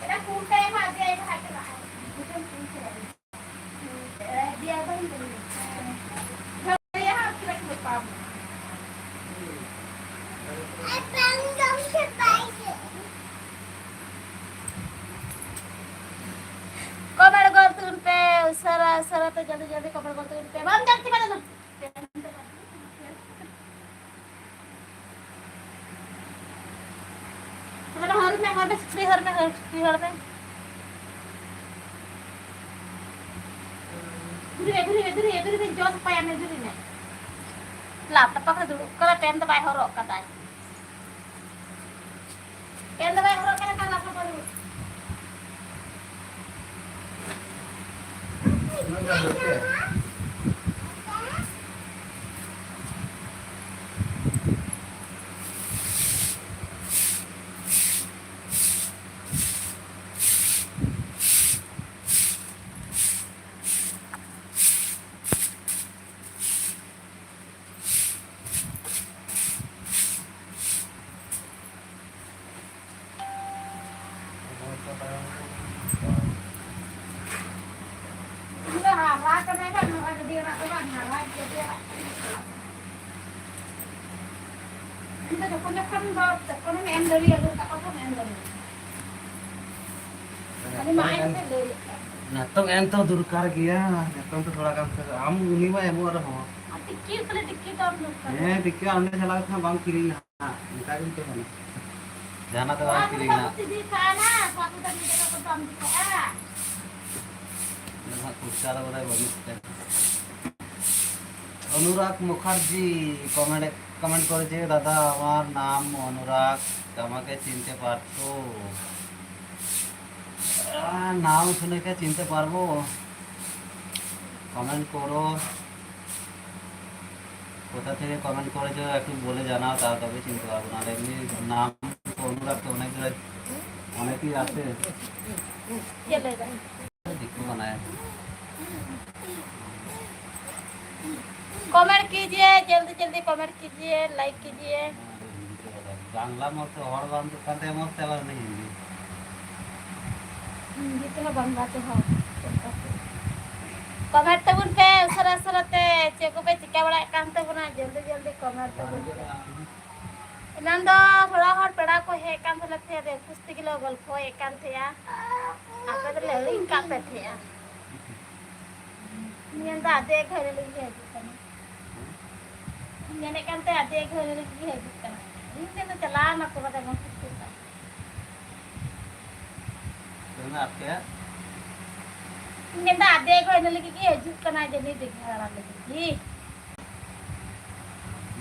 ᱮᱱᱟ ᱠᱩᱞ ᱠᱟᱭ ᱢᱟ, ᱟᱫᱮ ᱟᱭ ᱵᱟᱦᱟ ᱪᱟᱞᱟᱜᱼᱟ᱾ ᱵᱩᱡᱷᱟᱹᱣ ᱠᱩᱞ ᱠᱟᱭᱟ᱾ ᱤᱫᱤᱭᱟ ᱵᱟᱹᱧ ᱞᱟᱹᱭᱟ᱾ ᱵᱩᱡᱷᱟᱹᱣ ᱠᱩᱞ ᱠᱟᱭᱟ ᱦᱟᱸᱜ, ᱪᱮᱫᱟᱜ ᱠᱚ ᱵᱟᱯᱞᱟ? ᱠᱚᱢᱮᱱᱴ ᱜᱚᱞ ᱛᱩᱱ ᱯᱮ, ᱩᱥᱟᱹᱨᱟ, ᱩᱥᱟᱹᱨᱟ ᱛᱮ, ᱡᱚᱞᱫᱤ, ᱡᱚᱞᱫᱤ ᱠᱚᱢᱮᱱᱴ ᱜᱚᱞ ᱛᱩᱱ ᱯᱮ᱾ ᱵᱟᱢ ᱧᱟᱢ ᱪᱟᱵᱟ ᱞᱮᱱᱟ? ᱦᱚᱨ ᱢᱮ, ᱦᱚᱨ ᱢᱮ, ᱥᱩᱠᱨᱤ ᱦᱚᱨ ᱢᱮ, ᱦᱚᱨ, ᱥᱩᱠᱨᱤ ᱦᱚᱨ ᱢᱮ᱾ ᱫᱷᱩᱨᱤ ᱨᱮ, ᱫᱷᱩᱨᱤ ᱨᱮ, ᱫᱷᱩᱨᱤ ᱨᱮ, ᱫᱷᱩᱨᱤ ᱨᱮ, ᱡᱚ ᱥᱟᱯᱷᱟᱭᱟ ᱢᱮ, ᱫᱷᱩᱨᱤ ᱨᱮ᱾ ᱞᱟᱯ ᱴᱟᱯᱟᱠ ᱨᱮ ᱫᱩᱲᱩᱵ ᱠᱟᱱᱟ, ᱯᱮᱱ ᱫᱚ ᱵᱟᱭ ᱦᱚᱨᱚᱜ ᱠᱟᱫᱟᱭ᱾ ᱯᱮᱱ ᱫᱚ ᱵᱟᱭ ᱦᱚᱨᱚᱜ ᱠᱟᱱᱟ, ᱠᱟᱱᱟ ᱥᱟᱯᱷᱟ ᱫᱩᱲᱩᱵ᱾ ᱚᱱᱟ ᱫᱚ ᱱᱚᱣᱟ ᱜᱟᱹᱰᱤ ᱨᱮᱱᱟᱜ ᱫᱚ ᱵᱟᱝ, ᱱᱟᱣᱟ ᱜᱟᱹᱰᱤ ᱨᱮᱱᱟᱜ ᱠᱟᱱᱟ᱾ ᱤᱧ ᱫᱚ ᱡᱚᱠᱷᱚᱱ ᱡᱚᱠᱷᱚᱱ ᱫᱚ ᱛᱚᱠᱷᱚᱱᱮᱢ ᱮᱢ ᱫᱟᱲᱮᱭᱟᱜᱼᱟ, ᱞᱩ ᱠᱟᱜ ᱠᱚ ᱮᱢ ᱫᱟᱲᱮᱭᱟᱜᱼᱟ᱾ ᱟᱹᱞᱤᱧ ᱢᱟ ᱟᱡ ᱛᱮ ᱞᱟᱹᱭ ᱞᱮᱫ ᱛᱟᱦᱮᱸᱫ᱾ ᱱᱤᱛᱚᱝ ᱮᱢ ᱛᱚ ᱫᱚᱨᱠᱟᱨ ᱜᱮᱭᱟ, ᱱᱤᱛᱚᱝ ᱛᱚ ᱛᱷᱚᱲᱟ ᱜᱟᱱ ᱥᱮ ᱟᱢ ᱩᱱᱤ ᱢᱟ ᱮᱢᱚᱜ ᱨᱮᱦᱚᱸ᱾ ᱟᱨ ᱴᱤᱠᱤᱴ ᱠᱷᱟᱹᱞᱤ ᱴᱤᱠᱤᱴ ᱟᱢ ᱫᱚᱨᱠᱟᱨ᱾ ᱦᱮᱸ, ᱴᱤᱠᱤᱴ ᱚᱸᱰᱮ ᱪᱟᱞᱟᱣ ᱠᱟᱛᱮ ᱵᱟᱝ ᱠᱤᱨᱤᱧᱟ᱾ ᱦᱮᱸ, ᱚᱱᱠᱟ ᱜᱮ ᱢᱤᱫᱴᱮᱱ ᱠᱟᱱᱟ᱾ ᱡᱟᱦᱟᱱᱟᱜ ᱫᱚ ᱵᱟᱝ ᱠᱤᱨᱤᱧ ᱱᱟᱦᱟᱜ᱾ ᱤᱫᱤ ᱠᱟᱜᱼᱟ ᱱᱟᱦᱟᱜ, ᱥᱟᱵ ᱠᱟᱛᱮ ᱤᱫᱤ ᱠᱟᱜᱼᱟ, ᱵᱟᱢ ᱤᱫᱤ ᱠᱟᱜᱼᱟ᱾ ᱱᱟᱦᱟᱜ ᱯᱚᱭᱥᱟ ᱫᱚ ᱵᱚᱞᱮ ᱵᱟᱹᱱᱩᱜ ᱛᱮ᱾ অনুরাগ মুখার্জি কমেন্ট, কমেন্ট করেছে, "দাদা, আমার নাম অনুরাগ, আমাকে চিনতে পারছো?" আহ, নাম শুনে কে চিনতে পারবো? কমেন্ট করো। কোথা থেকে কমেন্ট করেছো একটু বলে জানাও, তাহলে তবে চিনতে পারবো। না এমনি নাম তো অনুরাগ তো অনেক জনের, অনেকেই আছে। দেখতে বানায়। कमेंट कीजिए, जल्दी जल्दी कमेंट कीजिए, लाइक कीजिए। বাংলা মতো হর বান্ধব কান্তে মতো চালানো হিন্দি। ᱦᱤᱱᱫᱤ ᱛᱮᱦᱚᱸ ᱵᱟᱝᱞᱟ ᱛᱮᱦᱚᱸ᱾ ᱠᱚᱢᱮᱱᱴ ᱛᱟᱵᱚᱱ ᱯᱮ ᱩᱥᱟᱹᱨᱟ ᱩᱥᱟᱹᱨᱟ ᱛᱮ, ᱪᱮᱫ ᱠᱚᱯᱮ ᱪᱤᱠᱟᱹ ᱵᱟᱲᱟᱭᱮᱫ ᱠᱟᱱ ᱛᱟᱵᱚᱱᱟ, ᱡᱚᱞᱫᱤ ᱡᱚᱞᱫᱤ ᱠᱚᱢᱮᱱᱴ ᱛᱟᱵᱚᱱ ᱯᱮ᱾ ᱮᱱᱟᱱ ᱫᱚ ᱛᱷᱚᱲᱟ ᱦᱚᱲ ᱯᱮᱲᱟ ᱠᱚ ᱦᱮᱡ ᱠᱟᱱ ᱛᱟᱦᱮᱱᱟ, ᱛᱮ ᱫᱮᱠᱩᱥ ᱛᱮᱜᱮ ᱞᱮ ᱜᱚᱞᱯᱷᱚᱭᱮᱫ ᱠᱟᱱ ᱛᱟᱦᱮᱸᱜᱼᱟ, ᱟᱯᱮ ᱫᱚᱞᱮ ᱦᱤᱲᱤᱧ ᱠᱟᱜ ᱯᱮ ᱛᱟᱦᱮᱸᱜᱼᱟ᱾ ᱢᱮᱱᱫᱟ ᱟᱫᱮ ᱜᱷᱟᱹᱲᱤ ᱞᱟᱹᱜᱤᱫ ᱦᱤᱡᱩᱜ ᱠᱟᱱᱟ᱾ ᱢᱮᱱᱮᱫ ᱠᱟᱱ ᱛᱟᱦᱮᱸ ᱟᱫᱮ ᱜᱷᱟᱹᱲᱤ ᱞᱟᱹᱜᱤᱫ ᱦᱤᱡᱩᱜ ᱠᱟᱱᱟ᱾ ᱤᱧ ᱴᱷᱮᱱ ᱫᱚ ᱪᱟᱞᱟᱣ ᱱᱟᱠᱚ ᱵᱟᱫᱮ ᱵᱟᱝ ᱦᱤᱡᱩᱜ ᱠᱟᱱᱟ᱾ ᱛᱮᱦᱮᱧ ᱟᱯᱮᱭᱟᱜ? ᱤᱧ ᱢᱮᱱᱫᱟ ᱟᱫᱮ ᱜᱷᱟᱹᱲᱤ ᱞᱟᱹᱜᱤᱫ ᱜᱮ ᱦᱤᱡᱩᱜ ᱠᱟᱱᱟ, ᱡᱟᱹᱱᱤᱡ ᱫᱮᱠᱷᱟ ᱫᱟᱨᱟᱢ ᱞᱟᱹᱜᱤᱫ ᱜᱮ᱾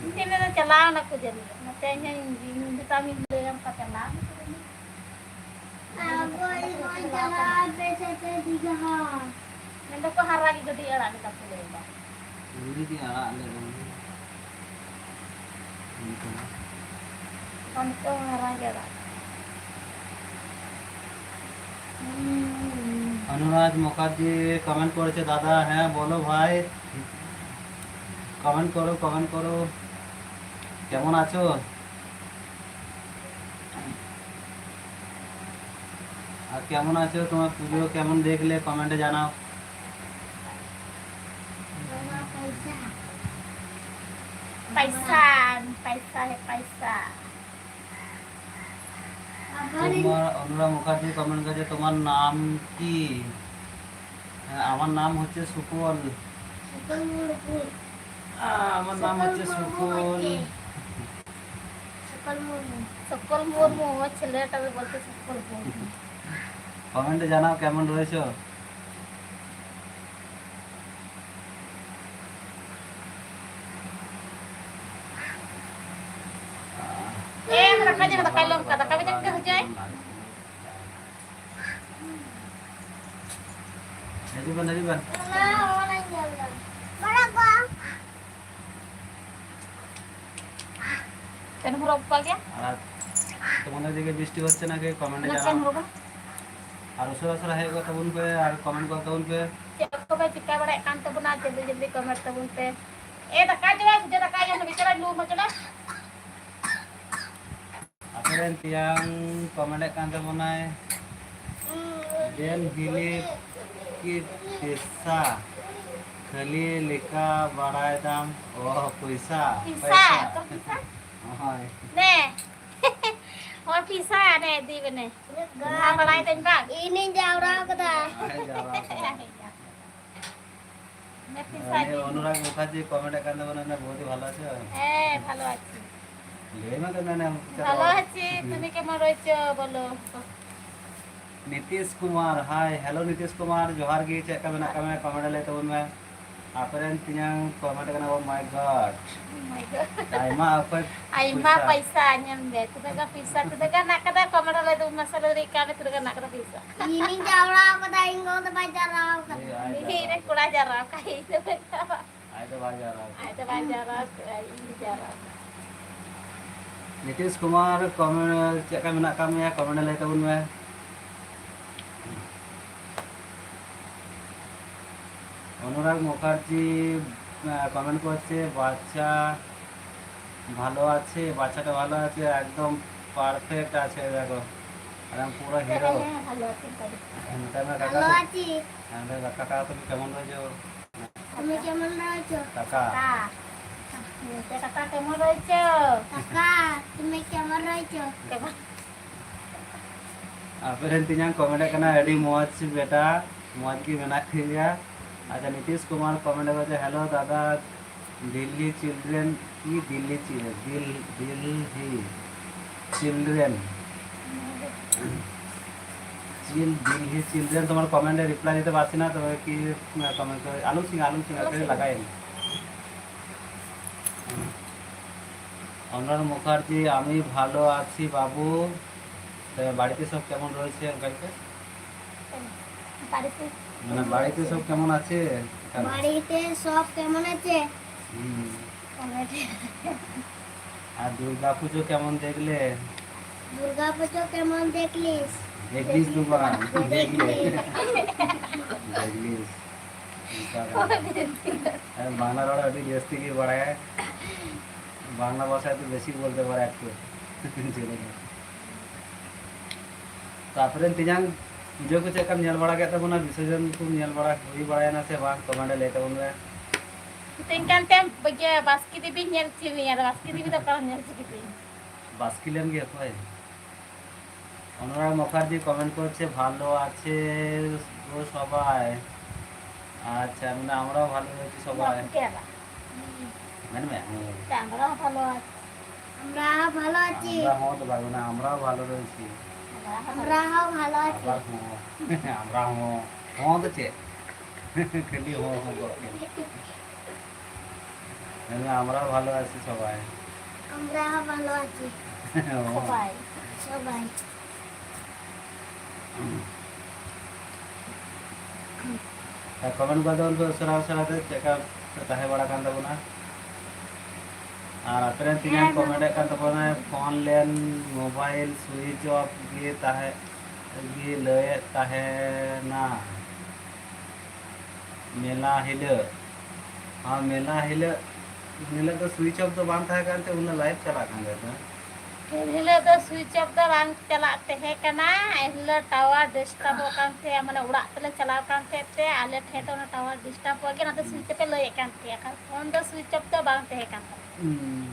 ᱤᱧ ᱴᱷᱮᱱ ᱫᱚ ᱪᱟᱞᱟᱣ ᱱᱟᱠᱚ ᱡᱟᱹᱱᱤᱡ᱾ ᱚᱱᱟᱛᱮ ᱤᱧ ᱦᱚᱸᱧ ᱢᱮᱛᱟᱢ ᱤᱧ ᱞᱟᱹᱭᱟᱢ ᱠᱟ ᱪᱟᱞᱟᱣ ᱱᱟᱠᱚ ᱡᱟᱹᱱᱤᱡ᱾ ᱟᱵᱚ ᱵᱚᱱ ᱪᱟᱞᱟᱜᱼᱟ ᱯᱮ ᱥᱮ ᱯᱮ ᱫᱤᱜᱷᱟ᱾ ᱢᱮᱱ ᱫᱚᱠᱚ ᱦᱟᱨᱟ ᱜᱮ ᱜᱟᱹᱰᱤ ᱟᱲᱟᱜ ᱞᱮᱠᱟ ᱠᱚ ᱞᱟᱹᱭ ᱮᱫᱟ᱾ ᱜᱟᱹᱰᱤ ᱟᱲᱟᱜ ᱞᱮ ᱵᱟᱝ᱾ ᱚᱱᱠᱟ᱾ ᱚᱱᱛᱮ ᱦᱚᱸ ᱦᱟᱨᱟ ᱜᱮ ᱟᱲᱟᱜ᱾ অনুরাগ মুখার্জি কমেন্ট করেছে, "দাদা, হ্যাঁ, বলো ভাই।" কমেন্ট করো, কমেন্ট করো। কেমন আছো? আর কেমন আছো? তোমার পুজো কেমন দেখলে? কমেন্টে জানাও। पैसा, पैसा है पैसा। তোমার, অনুরাগ মুখার্জি কমেন্ট করেছে, "তোমার নাম কি?" হ্যাঁ, আমার নাম হচ্ছে সুকল। সুকল মুর্মু। আহ, আমার নাম হচ্ছে সুকল মুর্মু। সুকল মুর্মু। সুকল মুর্মু, আমার ছেলেটাকে বলছে সুকল মুর্মু। কমেন্টে জানাও কেমন রয়েছো। ᱮᱢ ᱨᱟᱠᱟᱵ ᱡᱟᱭᱜᱟ ᱫᱟᱠᱟᱭ ᱞᱚᱢ ᱠᱟᱫᱟ, ᱠᱟᱹᱢᱤ ᱡᱟᱝ ᱠᱟᱹᱦᱩ ᱡᱟᱭ᱾ ᱦᱤᱡᱩᱜ ᱵᱮᱱ, ᱦᱤᱡᱩᱜ ᱵᱮᱱ᱾ কেন ঘুরো পাগে? আর তোমাদের দিকে বৃষ্টি হচ্ছে নাকি? কমেন্টে না, জানাও। কেন ঘুরবো? ᱟᱨ ᱩᱥᱟᱹᱨᱟ ᱩᱥᱟᱹᱨᱟ ᱦᱮᱡ ᱠᱚᱜ ᱛᱟᱵᱚᱱ ᱯᱮ ᱟᱨ ᱠᱚᱢᱮᱱᱴ ᱠᱚ ᱛᱟᱵᱚᱱ ᱯᱮ᱾ ᱪᱮᱫ ᱠᱚᱯᱮ ᱪᱤᱠᱟᱹ ᱵᱟᱲᱟᱭᱮᱫ ᱠᱟᱱ ᱛᱟᱵᱚᱱᱟ, ᱡᱚᱞᱫᱤ ᱡᱚᱞᱫᱤ ᱠᱚᱢᱮᱱᱴ ᱛᱟᱵᱚᱱ ᱯᱮ᱾ ᱮ, ᱫᱟᱠᱟ ᱡᱚᱢ, ᱵᱩᱡᱷᱟᱹ ᱫᱟᱠᱟ ᱡᱚᱢ, ᱵᱤᱪᱟᱹᱨᱟ ᱞᱩ ᱢᱚᱪᱚ ᱞᱮ᱾ ᱟᱯᱮᱨᱮᱱ ᱛᱮᱭᱟᱝ ᱠᱚᱢᱮᱱᱴᱮᱫ ᱠᱟᱱ ᱛᱟᱵᱚᱱᱟᱭ, "ᱫᱮᱱ ᱦᱤᱞᱤ ᱠᱤ ᱯᱮᱥᱟ ᱠᱷᱟᱹᱞᱤ ᱞᱮᱠᱟ ᱵᱟᱲᱟᱭ ᱫᱟᱢ?" ᱚ, ᱯᱚᱭᱥᱟ, ᱯᱚᱭᱥᱟ, ᱯᱚᱭᱥᱟ᱾ ᱚᱠᱚᱭ ᱯᱚᱭᱥᱟ? ᱦᱳᱭ᱾ ᱱᱮ᱾ ᱦᱳᱭ, ᱯᱚᱭᱥᱟ, ᱱᱮ, ᱤᱫᱤ ᱵᱮᱱᱮ᱾ ᱵᱟᱲᱟᱭ ᱫᱟᱹᱧ ᱵᱟᱝ? ᱤᱧᱤᱧ ᱡᱟᱣᱨᱟ ᱠᱟᱫᱟ᱾ ᱦᱮᱸ, ᱡᱟᱣᱨᱟ ᱠᱟᱫᱟ᱾ ᱢᱮ ᱯᱚᱭᱥᱟ ᱟᱨ ᱤᱫᱤ᱾ ᱩᱱᱤ ᱚᱱᱩᱨᱟᱜᱽ ᱢᱩᱠᱷᱟᱨᱡᱤ ᱠᱚᱢᱮᱱᱴ ᱠᱟᱱ ᱛᱟᱵᱚᱱᱟ, ᱵᱚᱦᱩᱛ ᱦᱤ ᱵᱷᱟᱞᱚ ᱟᱪᱷᱮ᱾ ᱦᱮᱸ, ᱵᱷᱟᱞᱚ ᱟᱪᱷᱮ᱾ ᱞᱟᱹᱭ ᱢᱟ ᱛᱚ ᱢᱮᱱᱮ, ᱵᱷᱟᱞᱚ ᱟᱪᱷᱮ, ᱛᱩᱢᱤ ᱠᱮᱢᱚᱱ ᱨᱚᱭᱪᱚ, ᱵᱚᱞᱚ᱾ ᱱᱤᱛᱤᱥ ᱠᱩᱢᱟᱨ, ᱦᱟᱭ, ᱦᱮᱞᱳ ᱱᱤᱛᱤᱥ ᱠᱩᱢᱟᱨ, ᱡᱚᱦᱟᱨ ᱜᱮ, ᱪᱮᱫ ᱞᱮᱠᱟ ᱢᱮᱱᱟᱜ ᱠᱟᱜ ᱢᱮᱭᱟ? ᱠᱚᱢᱮᱱᱴ ᱨᱮ ᱞᱟᱹᱭ ᱛᱟᱵᱚᱱ ᱢᱮ᱾ ᱟᱯᱮᱨᱮᱱ ᱛᱮᱧᱟᱝ ᱠᱚᱢᱮᱱᱴ ᱠᱟᱱᱟ, "Oh my God, ᱟᱭᱢᱟ ᱚᱠᱚᱭ ᱟᱭᱢᱟ ᱯᱚᱭᱥᱟ?" ᱯᱚᱭᱥᱟ, ᱧᱮᱞ ᱢᱮ, ᱛᱤᱱᱟᱹᱜ ᱜᱟᱱ ᱯᱚᱭᱥᱟ, ᱛᱤᱱᱟᱹᱜ ᱜᱟᱱ ᱢᱮᱱᱟᱜ ᱠᱟᱫᱟ, ᱠᱚᱢᱮᱱᱴ ᱨᱮ ᱞᱟᱹᱭ ᱛᱟᱵᱚᱱ ᱢᱮᱥᱮ, ᱞᱟᱹᱭ ᱠᱟᱜ ᱢᱮ, ᱛᱤᱱᱟᱹᱜ ᱜᱟᱱ ᱢᱮᱱᱟᱜ ᱠᱟᱫᱟ ᱯᱚᱭᱥᱟ᱾ ᱤᱧᱤᱧ ᱡᱟᱣᱨᱟ ᱠᱟᱫᱟ, ᱤᱧ ᱜᱚ ᱫᱚ ᱵᱟᱭ ᱡᱟᱣᱨᱟ ᱠᱟᱫᱟ᱾ ᱤᱧ ᱨᱮᱱ ᱠᱚᱲᱟ ᱡᱟᱣᱨᱟ ᱠᱟᱜ, ᱤᱧ ᱫᱚ ᱵᱟᱹᱧ ᱡᱟᱣᱨᱟ᱾ ᱟᱡ ᱫᱚ ᱵᱟᱭ ᱡᱟᱣᱨᱟ ᱠᱟᱜᱼᱟ, ᱤᱧ ᱡᱟᱣᱨᱟ ᱠᱟᱜᱼᱟ᱾ ᱱᱤᱛᱤᱥ ᱠᱩᱢᱟᱨ, ᱠᱚᱢᱮᱱᱴ ᱪᱮᱫ ᱞᱮᱠᱟ ᱢᱮᱱᱟᱜ ᱠᱟᱜ ᱢᱮᱭᱟ? ᱠᱚᱢᱮᱱᱴ ᱨᱮ ᱞᱟᱹᱭ ᱛᱟᱵᱚᱱ ᱢᱮ᱾ অনুরাগ মুখার্জি, আহ, কমেন্ট করছে, "বাচ্চা ভালো আছে, বাচ্চাটা ভালো আছে, একদম পারফেক্ট আছে, দেখো, একদম পুরো হিরো।" হ্যাঁ, ভালো আছি, ভালো। হ্যাঁ, তাই না, কাকা? ভালো আছি। হ্যাঁ, তাই না, কাকা, তুমি কেমন রয়েছো? তুমি কেমন রয়েছো? কাকা। কাকা। ᱵᱚᱞᱛᱮ ᱠᱟᱠᱟ ᱠᱮᱢᱚᱱ ᱨᱚᱭᱮᱪᱚ? ᱠᱟᱠᱟ, ᱛᱩᱢᱮ ᱠᱮᱢᱚᱱ ᱨᱚᱭᱮᱪᱚ? ᱟᱯᱮ ᱨᱮᱱ ᱛᱤᱧᱟᱝ ᱠᱚᱢᱮᱱᱴ ᱠᱟᱱᱟ, "ᱟᱹᱰᱤ ᱢᱚᱡᱽ ᱵᱮᱴᱟ, ᱢᱚᱡᱽ ᱜᱮ ᱢᱮᱱᱟᱜ ᱯᱮᱭᱟ?" ᱟᱪᱪᱷᱟ, ᱱᱤᱛᱤᱥ ᱠᱩᱢᱟᱨ ᱠᱚᱢᱮᱱᱴ ᱠᱟᱛᱮ, "ᱦᱮᱞᱳ ᱫᱟᱫᱟ, ᱫᱤᱞᱞᱤ ᱪᱤᱞᱰᱨᱮᱱ ᱠᱤ ᱫᱤᱞᱞᱤ ᱪᱤᱞᱰᱨᱮᱱ, ᱫᱤᱞ-, ᱫᱤᱞᱦᱤ ᱪᱤᱞᱰᱨᱮᱱ?" চিল, দিল্লি চিলড্রেন তোমার কমেন্টে রিপ্লাই দিতে পারছি না, তবে কি, আহ, কমেন্ট করে, আলম সিং, আলম সিং, আলম সিং। লাগাই আমি। অনুরাগ মুখার্জি, "আমি ভালো আছি বাবু।" তো বাড়িতে সব কেমন রয়েছে, আঙ্কেলকে? বাড়িতে মানে, বাড়িতে সব কেমন আছে? বাড়িতে সব কেমন আছে? হুম। কমেন্টে। আর দুর্গা পুজো কেমন দেখলে? দুর্গা পুজো কেমন দেখলিস? দেখলিস তো বাবা, দেখলে। দেখলিস। দেখলিস। ᱟᱨ ᱵᱟᱝᱞᱟ ᱨᱚᱲ ᱟᱹᱰᱤ ᱡᱟᱹᱥᱛᱤ ᱜᱮ ᱵᱟᱲᱟᱭᱟ᱾ ᱵᱟᱝᱞᱟ ᱵᱷᱟᱥᱟ ᱫᱚ ᱵᱮᱥᱤ ᱵᱚᱞᱛᱮ ᱯᱟᱨᱮ ᱮᱠᱴᱩ᱾ ᱛᱟᱯᱚᱨᱮ ᱛᱮᱧᱟᱝ, ᱯᱩᱡᱟᱹ ᱠᱚ ᱪᱮᱫ ᱞᱮᱠᱟᱢ ᱧᱮᱞ ᱵᱟᱲᱟ ᱠᱮᱫ ᱛᱟᱵᱚᱱᱟ? ᱵᱤᱥᱚᱨᱡᱚᱱ ᱠᱚ ᱧᱮᱞ ᱵᱟᱲᱟ ᱦᱩᱭ ᱵᱟᱲᱟᱭᱮᱱᱟ ᱥᱮ ᱵᱟᱝ? ᱠᱚᱢᱮᱱᱴ ᱨᱮ ᱞᱟᱹᱭ ᱛᱟᱵᱚᱱ ᱢᱮ᱾ ᱢᱤᱛᱟᱹᱧ ᱠᱟᱱ ᱛᱟᱦᱮᱸᱢ, ᱤᱭᱟᱹ, ᱵᱟᱥᱠᱮ ᱫᱮᱵᱤᱧ ᱧᱮᱞ ᱦᱚᱪᱚ ᱢᱮᱭᱟ, ᱟᱫᱚ ᱵᱟᱥᱠᱮ ᱫᱮᱵᱤ ᱫᱚ ᱚᱠᱟᱨᱮᱢ ᱧᱮᱞ ᱦᱚᱪᱚ ᱠᱮᱫᱮᱧᱟ? ᱵᱟᱥᱠᱮ ᱞᱮᱱ ᱜᱮ ᱚᱠᱚᱭ? অনুরাগ মুখার্জি কমেন্ট করছে, "ভালো আছে গো সবাই।" আচ্ছা, মানে, "আমরাও ভালো রয়েছি সবাই।" ᱢᱮᱱ ᱢᱮ, ᱦᱮᱸ᱾ ᱟᱪᱪᱷᱟ, ᱟᱢᱨᱟᱣ ᱵᱷᱟᱞᱚ ᱟᱪᱷᱤ᱾ ᱟᱢᱨᱟᱣ ᱦᱚᱸ ᱫᱚ ᱵᱟᱝ, ᱢᱟᱱᱮ, "ᱟᱢᱨᱟᱣ ᱵᱷᱟᱞᱚ ᱨᱚᱭᱮᱪᱷᱤ।" ᱟᱢᱨᱟᱣ ᱦᱚᱸ ᱵᱷᱟᱞᱚ ᱟᱪᱷᱤ᱾ ᱟᱵᱟᱨ ᱦᱚᱸ᱾ ᱟᱢᱨᱟᱣ ᱦᱚᱸ᱾ ᱦᱚᱸ ᱫᱚ ᱪᱮᱫ? ᱠᱷᱟᱹᱞᱤ ᱦᱚᱸ ᱦᱚᱸ ᱜᱚᱜ ᱠᱟᱱᱟ᱾ ᱢᱮᱱ ᱢᱮ, "ᱟᱢᱨᱟᱣ ᱵᱷᱟᱞᱚ ᱟᱪᱷᱤ ᱥᱚᱵᱟᱭ।" ᱟᱢᱨᱟᱣ ᱦᱚᱸ ᱵᱷᱟᱞᱚ ᱟᱪᱷᱤ᱾ ᱦᱚᱸ᱾ ᱥᱚᱵᱟᱭ᱾ ᱥᱚᱵᱟᱭ᱾ ᱟᱨ ᱠᱚᱢᱮᱱᱴ ᱠᱚᱫᱚ ᱩᱱᱠᱩ ᱩᱥᱟᱹᱨᱟ ᱩᱥᱟᱹᱨᱟ ᱛᱮ ᱪᱮᱫ ᱞᱮᱠᱟ ᱯᱮ ᱛᱟᱦᱮᱸ ᱵᱟᱲᱟ ᱠᱟᱱ ᱛᱟᱵᱚᱱᱟ? ᱟᱨ ᱟᱯᱮ ᱨᱮᱱ ᱛᱤᱱᱟᱹᱜ ᱦᱮᱸ, ᱠᱚᱢᱮᱱᱴ ᱮᱫ ᱠᱟᱱ ᱛᱟᱵᱚᱱᱟ, ᱯᱷᱳᱱ ᱞᱮᱱ ᱢᱳᱵᱟᱭᱤᱞ ᱥᱩᱭᱤᱪ ᱚᱯᱷ ᱜᱮ ᱛᱟᱦᱮᱸ, ᱜᱮ ᱞᱟᱹᱭᱮᱫ ᱛᱟᱦᱮᱱᱟ᱾ ᱢᱮᱞᱟ ᱦᱤᱞᱟᱹᱜ, ᱟᱨ ᱢᱮᱞᱟ ᱦᱤᱞᱟᱹᱜ, ᱩᱱ ᱦᱤᱞᱟᱹᱜ ᱫᱚ ᱥᱩᱭᱤᱪ ᱚᱯᱷ ᱫᱚ ᱵᱟᱝ ᱛᱟᱦᱮᱸ ᱠᱟᱱ ᱛᱮ, ᱩᱱ ᱦᱤᱞᱟᱹᱜ ᱞᱟᱭᱤᱵᱷ ᱪᱟᱞᱟᱜ ᱠᱟᱱ ᱛᱟᱦᱮᱸ ᱠᱟᱱᱟ᱾ ᱮᱱ ᱦᱤᱞᱳᱜ ᱫᱚ ᱥᱩᱭᱤᱪ ᱚᱯᱷ ᱫᱚ ᱵᱟᱝ ᱪᱟᱞᱟᱜ ᱛᱟᱦᱮᱸ ᱠᱟᱱᱟ᱾ ᱮᱱ ᱦᱤᱞᱳᱜ ᱴᱟᱣᱟᱨ ᱰᱤᱥᱴᱟᱵᱚᱜ ᱠᱟᱱ ᱛᱟᱦᱮᱸᱜᱼᱟ, ᱢᱟᱱᱮ ᱚᱲᱟᱜ ᱛᱮᱞᱮ ᱪᱟᱞᱟᱣ ᱠᱟᱱ ᱛᱟᱦᱮᱸ ᱛᱮ ᱟᱞᱮ ᱴᱷᱮᱱ ᱫᱚ ᱚᱱᱟ ᱴᱟᱣᱟᱨ ᱰᱤᱥᱴᱟᱵᱚᱜ ᱜᱮ, ᱚᱱᱟᱛᱮ ᱥᱩᱭᱤᱪ ᱚᱯᱷ ᱯᱮ ᱞᱟᱹᱭᱮᱫ ᱠᱟᱱ ᱛᱟᱦᱮᱸᱜᱼᱟ, ᱠᱷᱟᱱ ᱯᱷᱳᱱ ᱫᱚ ᱥᱩᱭᱤᱪ ᱚᱯᱷ ᱫᱚ ᱵᱟᱝ ᱛᱟᱦᱮᱸ ᱠᱟᱱ ᱛᱟᱞᱮᱭᱟ᱾ হুম।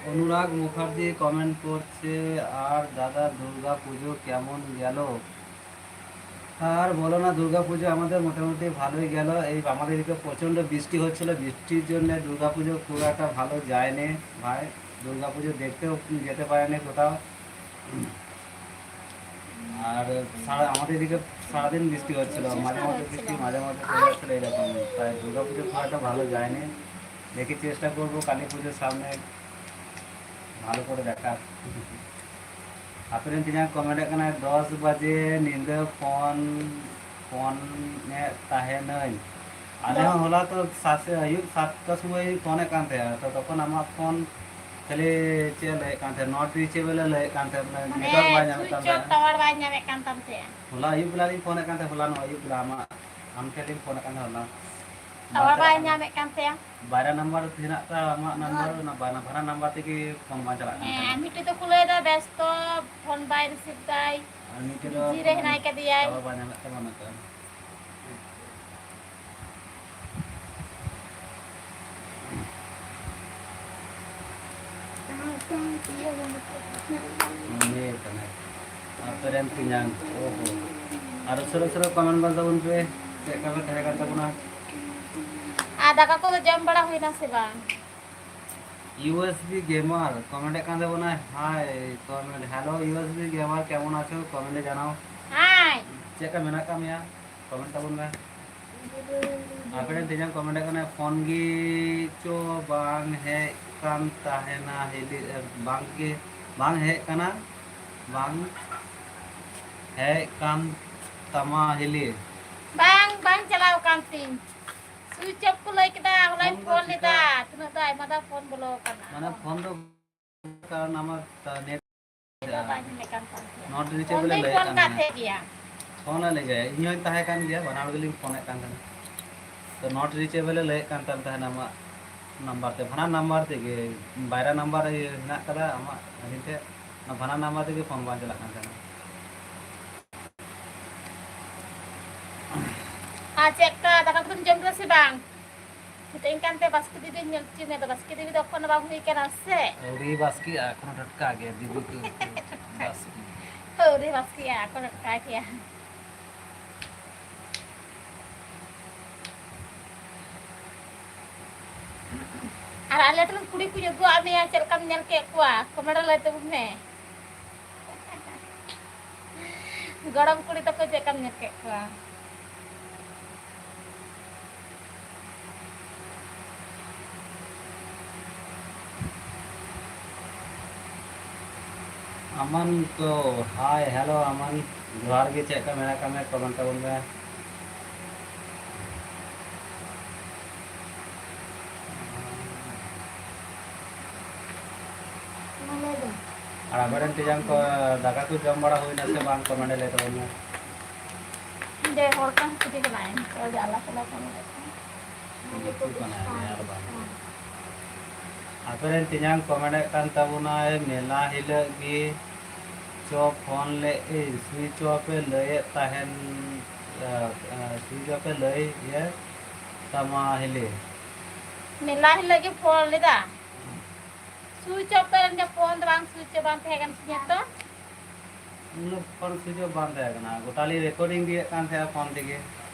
অনুরাগ মুখার্জি কমেন্ট করছে, আর দাদা দুর্গা পুজো কেমন গেল? আর বলো না, দুর্গা পুজো আমাদের মোটামুটি ভালোই গেল। এই আমাদের এদিকে প্রচণ্ড বৃষ্টি হচ্ছিল, বৃষ্টির জন্য দুর্গা পুজো খুব একটা ভালো যায়নি ভাই। দুর্গা পুজো দেখতেও যেতে পারেনি কোথাও। আর সারা আমাদের এদিকে সারাদিন বৃষ্টি হচ্ছিল, মাঝে মধ্যে বৃষ্টি, মাঝে মধ্যে চলে যাচ্ছিল, এরকম। তাই দুর্গা পুজো খুব একটা ভালো যায়নি। দেখি, চেষ্টা করবো কালী পুজোর সামনে ভালো করে দেখার। ᱟᱯᱮ ᱨᱮᱱ ᱛᱮᱧᱟᱝ ᱠᱚᱢᱮᱱᱴ ᱮᱫ ᱠᱟᱱᱟᱭ, ᱫᱚᱥ ᱵᱟᱡᱮ ᱧᱤᱫᱟᱹ ᱯᱷᱳᱱ ᱯᱷᱳᱱ ᱮᱫ ᱛᱟᱦᱮᱱᱟᱹᱧ᱾ ᱟᱞᱮ ᱦᱚᱸ ᱦᱚᱞᱟ ᱛᱚ ᱥᱟᱛ, ᱟᱹᱭᱩᱵ ᱥᱟᱛᱴᱟ ᱥᱚᱢᱚᱭ ᱯᱷᱳᱱ ᱮᱫ ᱠᱟᱱ ᱛᱟᱦᱮᱸᱜᱼᱟ, ᱛᱚ ᱛᱚᱠᱷᱚᱱ ᱟᱢᱟᱜ ᱯᱷᱳᱱ ᱠᱷᱟᱹᱞᱤ ᱪᱮᱫ ᱮ ᱞᱟᱹᱭᱮᱫ ᱠᱟᱱ ᱛᱟᱦᱮᱸᱫ, not reachable ᱮ ᱞᱟᱹᱭᱮᱫ ᱠᱟᱱ ᱛᱟᱦᱮᱸᱫ, ᱢᱟᱱᱮ ᱢᱟᱱᱮ ᱱᱮᱴᱣᱟᱨᱠ ᱵᱟᱭ ᱧᱟᱢᱮᱫ ᱠᱟᱱ ᱥᱩᱭᱤᱪ ᱚᱯᱷ ᱛᱟᱦᱮᱸᱫ᱾ ᱴᱟᱣᱟᱨ ᱵᱟᱭ ᱧᱟᱢᱮᱫ ᱠᱟᱱ ᱛᱟᱢ ᱛᱟᱦᱮᱸᱫ᱾ ᱦᱚᱞᱟ ᱟᱹᱭᱩᱵ ᱵᱮᱞᱟ ᱞᱤᱧ ᱯᱷᱳᱱ ᱮᱫ ᱠᱟᱱ ᱛᱟᱦᱮᱸᱫ, ᱦᱚᱞᱟ ᱱᱚᱜᱼᱚᱭ ᱟᱹᱭᱩᱵ ᱵᱮᱞᱟ ᱟᱢᱟᱜ, ᱟᱢ ᱴᱷᱮᱱ ᱞᱤᱧ ᱯᱷᱳᱱ ᱮᱫ ᱠᱟᱱ ᱛᱟᱦᱮᱸᱫ ᱦᱚᱞᱟ᱾ ᱴᱟᱣᱟᱨ ᱵᱟᱭ ᱧᱟᱢᱮᱫ ᱠᱟᱱ ᱛᱟᱭᱟ᱾ ᱵᱟᱨᱭᱟ ᱱᱟᱢᱵᱟᱨ ᱦᱮᱱᱟᱜ ᱛᱟ ᱟᱢᱟᱜ ᱱᱟᱢᱵᱟᱨ, ᱚᱱᱟ ᱵᱟᱱᱟ-, ᱵᱟᱱᱟᱨ ᱱᱟᱢᱵᱟᱨ ᱛᱮᱜᱮ ᱯᱷᱳᱱ ᱵᱟᱝ ᱪᱟᱞᱟᱜ ᱠᱟᱱ ᱦᱮᱸ, ᱛᱟᱦᱮᱸᱫ᱾ ᱢᱤᱫᱴᱮᱡ ᱫᱚᱠᱚ ᱞᱟᱹᱭᱫᱟ ᱵᱮᱥᱛᱚ, ᱯᱷᱳᱱ ᱵᱟᱭ ᱨᱤᱥᱤᱵᱷ ᱫᱟᱭ, ᱟᱨ ᱢᱤᱫᱴᱮᱡ ᱫᱚ ᱵᱤᱡᱤ ᱨᱮ ᱯᱷᱳᱱ, ᱦᱮᱱᱟᱭ ᱠᱟᱫᱮᱭᱟᱭ᱾ ᱴᱟᱣᱟᱨ ᱵᱟᱭ ᱧᱟᱢᱮᱫ ᱛᱟᱢᱟ ᱚᱱᱟᱛᱮ᱾ ᱩᱱᱤ ᱠᱟᱱᱟᱭ᱾ ᱟᱯᱮ ᱨᱮᱱ ᱛᱮᱧᱟᱝ᱾ ᱳᱦᱳ᱾ ᱟᱨ ᱩᱥᱟᱹᱨᱟ ᱩᱥᱟᱹᱨᱟ ᱠᱚᱢᱮᱱᱴ ᱜᱚᱫ ᱛᱟᱵᱚᱱ ᱯᱮ᱾ ᱪᱮᱫ ᱞᱮᱠᱟ ᱯᱮ ᱛᱟᱦᱮᱸ ᱠᱟᱱ ᱛᱟᱵᱚᱱᱟ? ᱟᱨ ᱫᱟᱠᱟ ᱠᱚᱫᱚ ᱡᱚᱢ ᱵᱟᱲᱟ ᱦᱩᱭᱱᱟ ᱥᱮ ᱵᱟᱝ? U S B gamer comment ᱮᱫ ᱠᱟᱱ ᱛᱟᱵᱚᱱᱟᱭ, hi comment, hello U S B gamer, ᱠᱮᱢᱚᱱ ᱟᱪᱷᱳ? ᱠᱚᱢᱮᱱᱴ ᱮ ᱡᱟᱱᱟᱣ᱾ ᱦᱟᱭ᱾ ᱪᱮᱫ ᱞᱮᱠᱟ ᱢᱮᱱᱟᱜ ᱟᱠᱟᱫ ᱢᱮᱭᱟ? ᱠᱚᱢᱮᱱᱴ ᱛᱟᱵᱚᱱ ᱢᱮ᱾ ᱟᱯᱮ ᱴᱷᱮᱱ ᱛᱮᱧᱟᱝ ᱠᱚᱢᱮᱱᱴ ᱠᱟᱱᱟ, ᱯᱷᱳᱱ ᱜᱮ ᱪᱚ ᱵᱟᱝ ᱦᱮᱡ ᱠᱟᱱ ᱛᱟᱦᱮᱱᱟ ᱦᱤᱞᱤ, ᱵᱟᱝ ᱜᱮ, ᱵᱟᱝ ᱦᱮᱡ ᱠᱟᱱᱟ, ᱵᱟᱝ ᱦᱮᱡ ᱠᱟᱱ ᱛᱟᱢᱟ ᱦᱤᱞᱤ᱾ ᱵᱟᱝ, ᱵᱟᱝ ᱪᱟᱞᱟᱣ ᱠᱟᱱ ᱛᱤᱧ᱾ ᱥᱩᱭᱤᱪ ᱚᱯᱷ ᱠᱚ ᱞᱟᱹᱭ ᱠᱮᱫᱟ, ᱦᱚᱞᱟᱧ ᱯᱷᱳᱱ ᱫᱚ ᱯᱷᱳᱱ ᱞᱮᱫᱟ, ᱪᱤᱠᱟ? ᱛᱤᱱᱟᱹᱜ ᱫᱚ ᱟᱭᱢᱟ ᱫᱷᱟᱣ ᱯᱷᱳᱱ ᱵᱚᱞᱚ ᱟᱠᱟᱱᱟ᱾ ᱢᱟᱱᱮ ᱯᱷᱳᱱ ᱫᱚ ᱠᱟᱨᱚᱱ ᱟᱢᱟᱜ ᱱᱮᱴ ᱱᱮᱴ ᱵᱟᱭ ᱧᱟᱢᱮᱫ ᱠᱟᱱ ᱛᱟᱢ ᱛᱟᱦᱮᱸᱫ᱾ ᱱᱚᱴ ᱯᱷᱳᱱ ᱨᱤᱪᱮᱵᱮᱞ ᱮ ᱫᱚᱧ ᱞᱟᱹᱭᱮᱫ ᱯᱷᱳᱱ ᱠᱟᱱ ᱠᱟᱜ ᱛᱟᱦᱮᱸᱫ᱾ ᱛᱟᱦᱮᱸᱫ ᱜᱮᱭᱟ᱾ ᱯᱷᱳᱱ ᱟᱞᱮ ᱜᱮ, ᱤᱧ ᱦᱚᱸᱧ ᱛᱟᱦᱮᱸ ᱠᱟᱱ ᱜᱮᱭᱟ, ᱵᱟᱱᱟ ᱦᱚᱲ ᱜᱮᱞᱤᱧ ᱯᱷᱳᱱᱮᱫ ᱠᱟᱱ ᱛᱟᱦᱮᱱᱟ᱾ ᱛᱚ ᱱᱚᱴ ᱨᱤᱪᱮᱵᱮᱞ ᱮ ᱞᱟᱹᱭᱮᱫ ᱠᱟᱱ ᱛᱟᱦᱮᱱᱟ ᱟᱢᱟᱜ ᱱᱟᱢᱵᱟᱨ ᱛᱮ, ᱵᱷᱟᱱᱟᱨ ᱱᱟᱢᱵᱟᱨ ᱛᱮᱜᱮ, ᱵᱟᱭᱨᱟ ᱱᱟᱢᱵᱟᱨ ᱤᱭᱟᱹ ᱦᱮᱱᱟᱜ ᱠᱟᱫᱟ ᱟᱢᱟᱜ ᱟᱹᱞᱤᱧ ᱴᱷᱮᱱ, ᱚᱱᱟ ᱵᱷᱟᱱᱟᱨ ᱱᱟᱢᱵᱟᱨ ᱛᱮᱜᱮ ᱯᱷᱳᱱ ᱵᱟᱝ ᱪᱟᱞᱟᱜ ᱠᱟᱱ ᱛᱟᱦᱮᱱᱟ᱾ ᱟᱨ ᱪᱮᱫ ᱞᱮᱠᱟ, ᱫᱟᱠᱟ ᱠᱚᱫᱚᱢ ᱡᱚᱢ ᱠᱮᱫᱟ ᱥᱮ ᱵᱟᱝ? ᱢᱤᱛᱟᱹᱧ ᱠᱟᱱᱛᱮ ᱵᱟᱥᱠᱮ ᱫᱤᱫᱤ ᱧᱮᱞ ᱦᱚᱪᱚ ᱢᱮ, ᱟᱫᱚ ᱵᱟᱥᱠᱮ ᱫᱤᱫᱤ ᱫᱚ ᱮᱠᱷᱚᱱ ᱵᱟᱝ ᱦᱩᱭ ᱠᱟᱱᱟ ᱥᱮ? ᱟᱹᱣᱨᱤ ᱵᱟᱥᱠᱮᱜᱼᱟ, ᱮᱠᱷᱚᱱ ᱴᱟᱴᱠᱟ ᱜᱮ ᱫᱤᱫᱤ ᱠᱚ ᱵᱟᱥᱠᱮ᱾ ᱟᱹᱣᱨᱤ ᱵᱟᱥᱠᱮᱜᱼᱟ, ᱮᱠᱷᱚᱱ ᱴᱟᱴᱠᱟ ᱜᱮᱭᱟ᱾ ᱟᱨ ᱟᱞᱮ ᱴᱷᱮᱱ ᱠᱩᱲᱤ ᱠᱚᱧ ᱩᱫᱩᱜ ᱟᱫ ᱢᱮᱭᱟ, ᱪᱮᱫ ᱞᱮᱠᱟᱢ ᱧᱮᱞ ᱠᱮᱫ ᱠᱚᱣᱟ? ᱠᱚᱢᱮᱱᱴ ᱨᱮ ᱞᱟᱹᱭ ᱛᱟᱵᱚᱱ ᱢᱮ᱾ ᱜᱚᱲᱚᱢ ᱠᱩᱲᱤ ᱛᱟᱠᱚ ᱪᱮᱫ ᱞᱮᱠᱟᱢ ᱧᱮᱞ ᱠᱮᱫ ᱠᱚᱣᱟ? ᱟᱢᱟᱱ ᱛᱚ, ᱦᱟᱭ, ᱦᱮᱞᱳ ᱟᱢᱟᱱ, ᱡᱚᱦᱟᱨ ᱜᱮ, ᱪᱮᱫ ᱞᱮᱠᱟ ᱢᱮᱱᱟᱜ ᱟᱠᱟᱫ ᱢᱮᱭᱟ? ᱠᱚᱢᱮᱱᱴ ᱛᱟᱵᱚᱱ ᱢᱮ᱾ ᱟᱨ ᱟᱯᱮ ᱨᱮᱱ ᱛᱮᱧᱟᱝ ᱠᱚ ᱫᱟᱠᱟ ᱠᱚ ᱡᱚᱢ ᱵᱟᱲᱟ ᱦᱩᱭᱱᱟ ᱥᱮ ᱵᱟᱝ? ᱠᱚᱢᱮᱱᱴ ᱨᱮ ᱞᱟᱹᱭ ᱛᱟᱵᱚᱱ ᱢᱮ᱾ ᱡᱮ ᱦᱚᱲ ᱠᱟᱱ ᱠᱩᱞᱤ ᱠᱟᱱᱟᱭ, ᱛᱚ ᱡᱟᱞᱟ ᱠᱟᱱᱟ ᱠᱚ ᱢᱮᱱᱮᱫ ᱠᱟᱱᱟ᱾ ᱟᱯᱮ ᱨᱮᱱ ᱛᱮᱧᱟᱝ ᱠᱚ ᱢᱮᱱᱮᱫ ᱠᱟᱱ ᱛᱟᱵᱚᱱᱟᱭ, ᱢᱮᱞᱟ ᱦᱤᱞᱳᱜ ᱜᱮ ᱪᱚ ᱯᱷᱳᱱ ᱞᱮ, ᱮᱭ, ᱥᱩᱭᱤᱪ ᱚᱯᱷ ᱮ ᱞᱟᱹᱭᱮᱫ ᱛᱟᱦᱮᱱ, ᱮ, ᱮ, ᱥᱩᱭᱤᱪ ᱚᱯᱷ ᱮ ᱞᱟᱹᱭ ᱤᱭᱟᱹ ᱛᱟᱢᱟ ᱦᱤᱞᱤ᱾ ᱢᱮᱞᱟ ᱦᱤᱞᱳᱜ ᱜᱮ ᱯᱷᱳᱱ ᱞᱮᱫᱟ᱾ ᱥᱩᱭᱤᱪ ᱚᱯᱷ ᱛᱟᱦᱮᱸ ᱞᱮᱱ ᱜᱮ, ᱯᱷᱳᱱ ᱫᱚ ᱵᱟᱝ ᱥᱩᱭᱤᱪ ᱚᱯᱷ ᱵᱟᱝ ᱛᱟᱦᱮᱸ ᱠᱟᱱ ᱛᱤᱧᱟᱹ ᱛᱚ᱾ ᱩᱱ ᱫᱚ ᱯᱷᱳᱱ ᱥᱩᱭᱤᱪ ᱚᱯᱷ ᱵᱟᱝ ᱛᱟᱦᱮᱸ ᱠᱟᱱᱟ, ᱜᱚᱴᱟ ᱞᱤᱧ ᱨᱮᱠᱚᱨᱰᱤᱝ ᱤᱫᱤᱭᱮᱫ ᱠᱟᱱ ᱛᱟᱦᱮᱸᱱᱟ ᱯᱷᱳᱱ ᱛᱮᱜᱮ᱾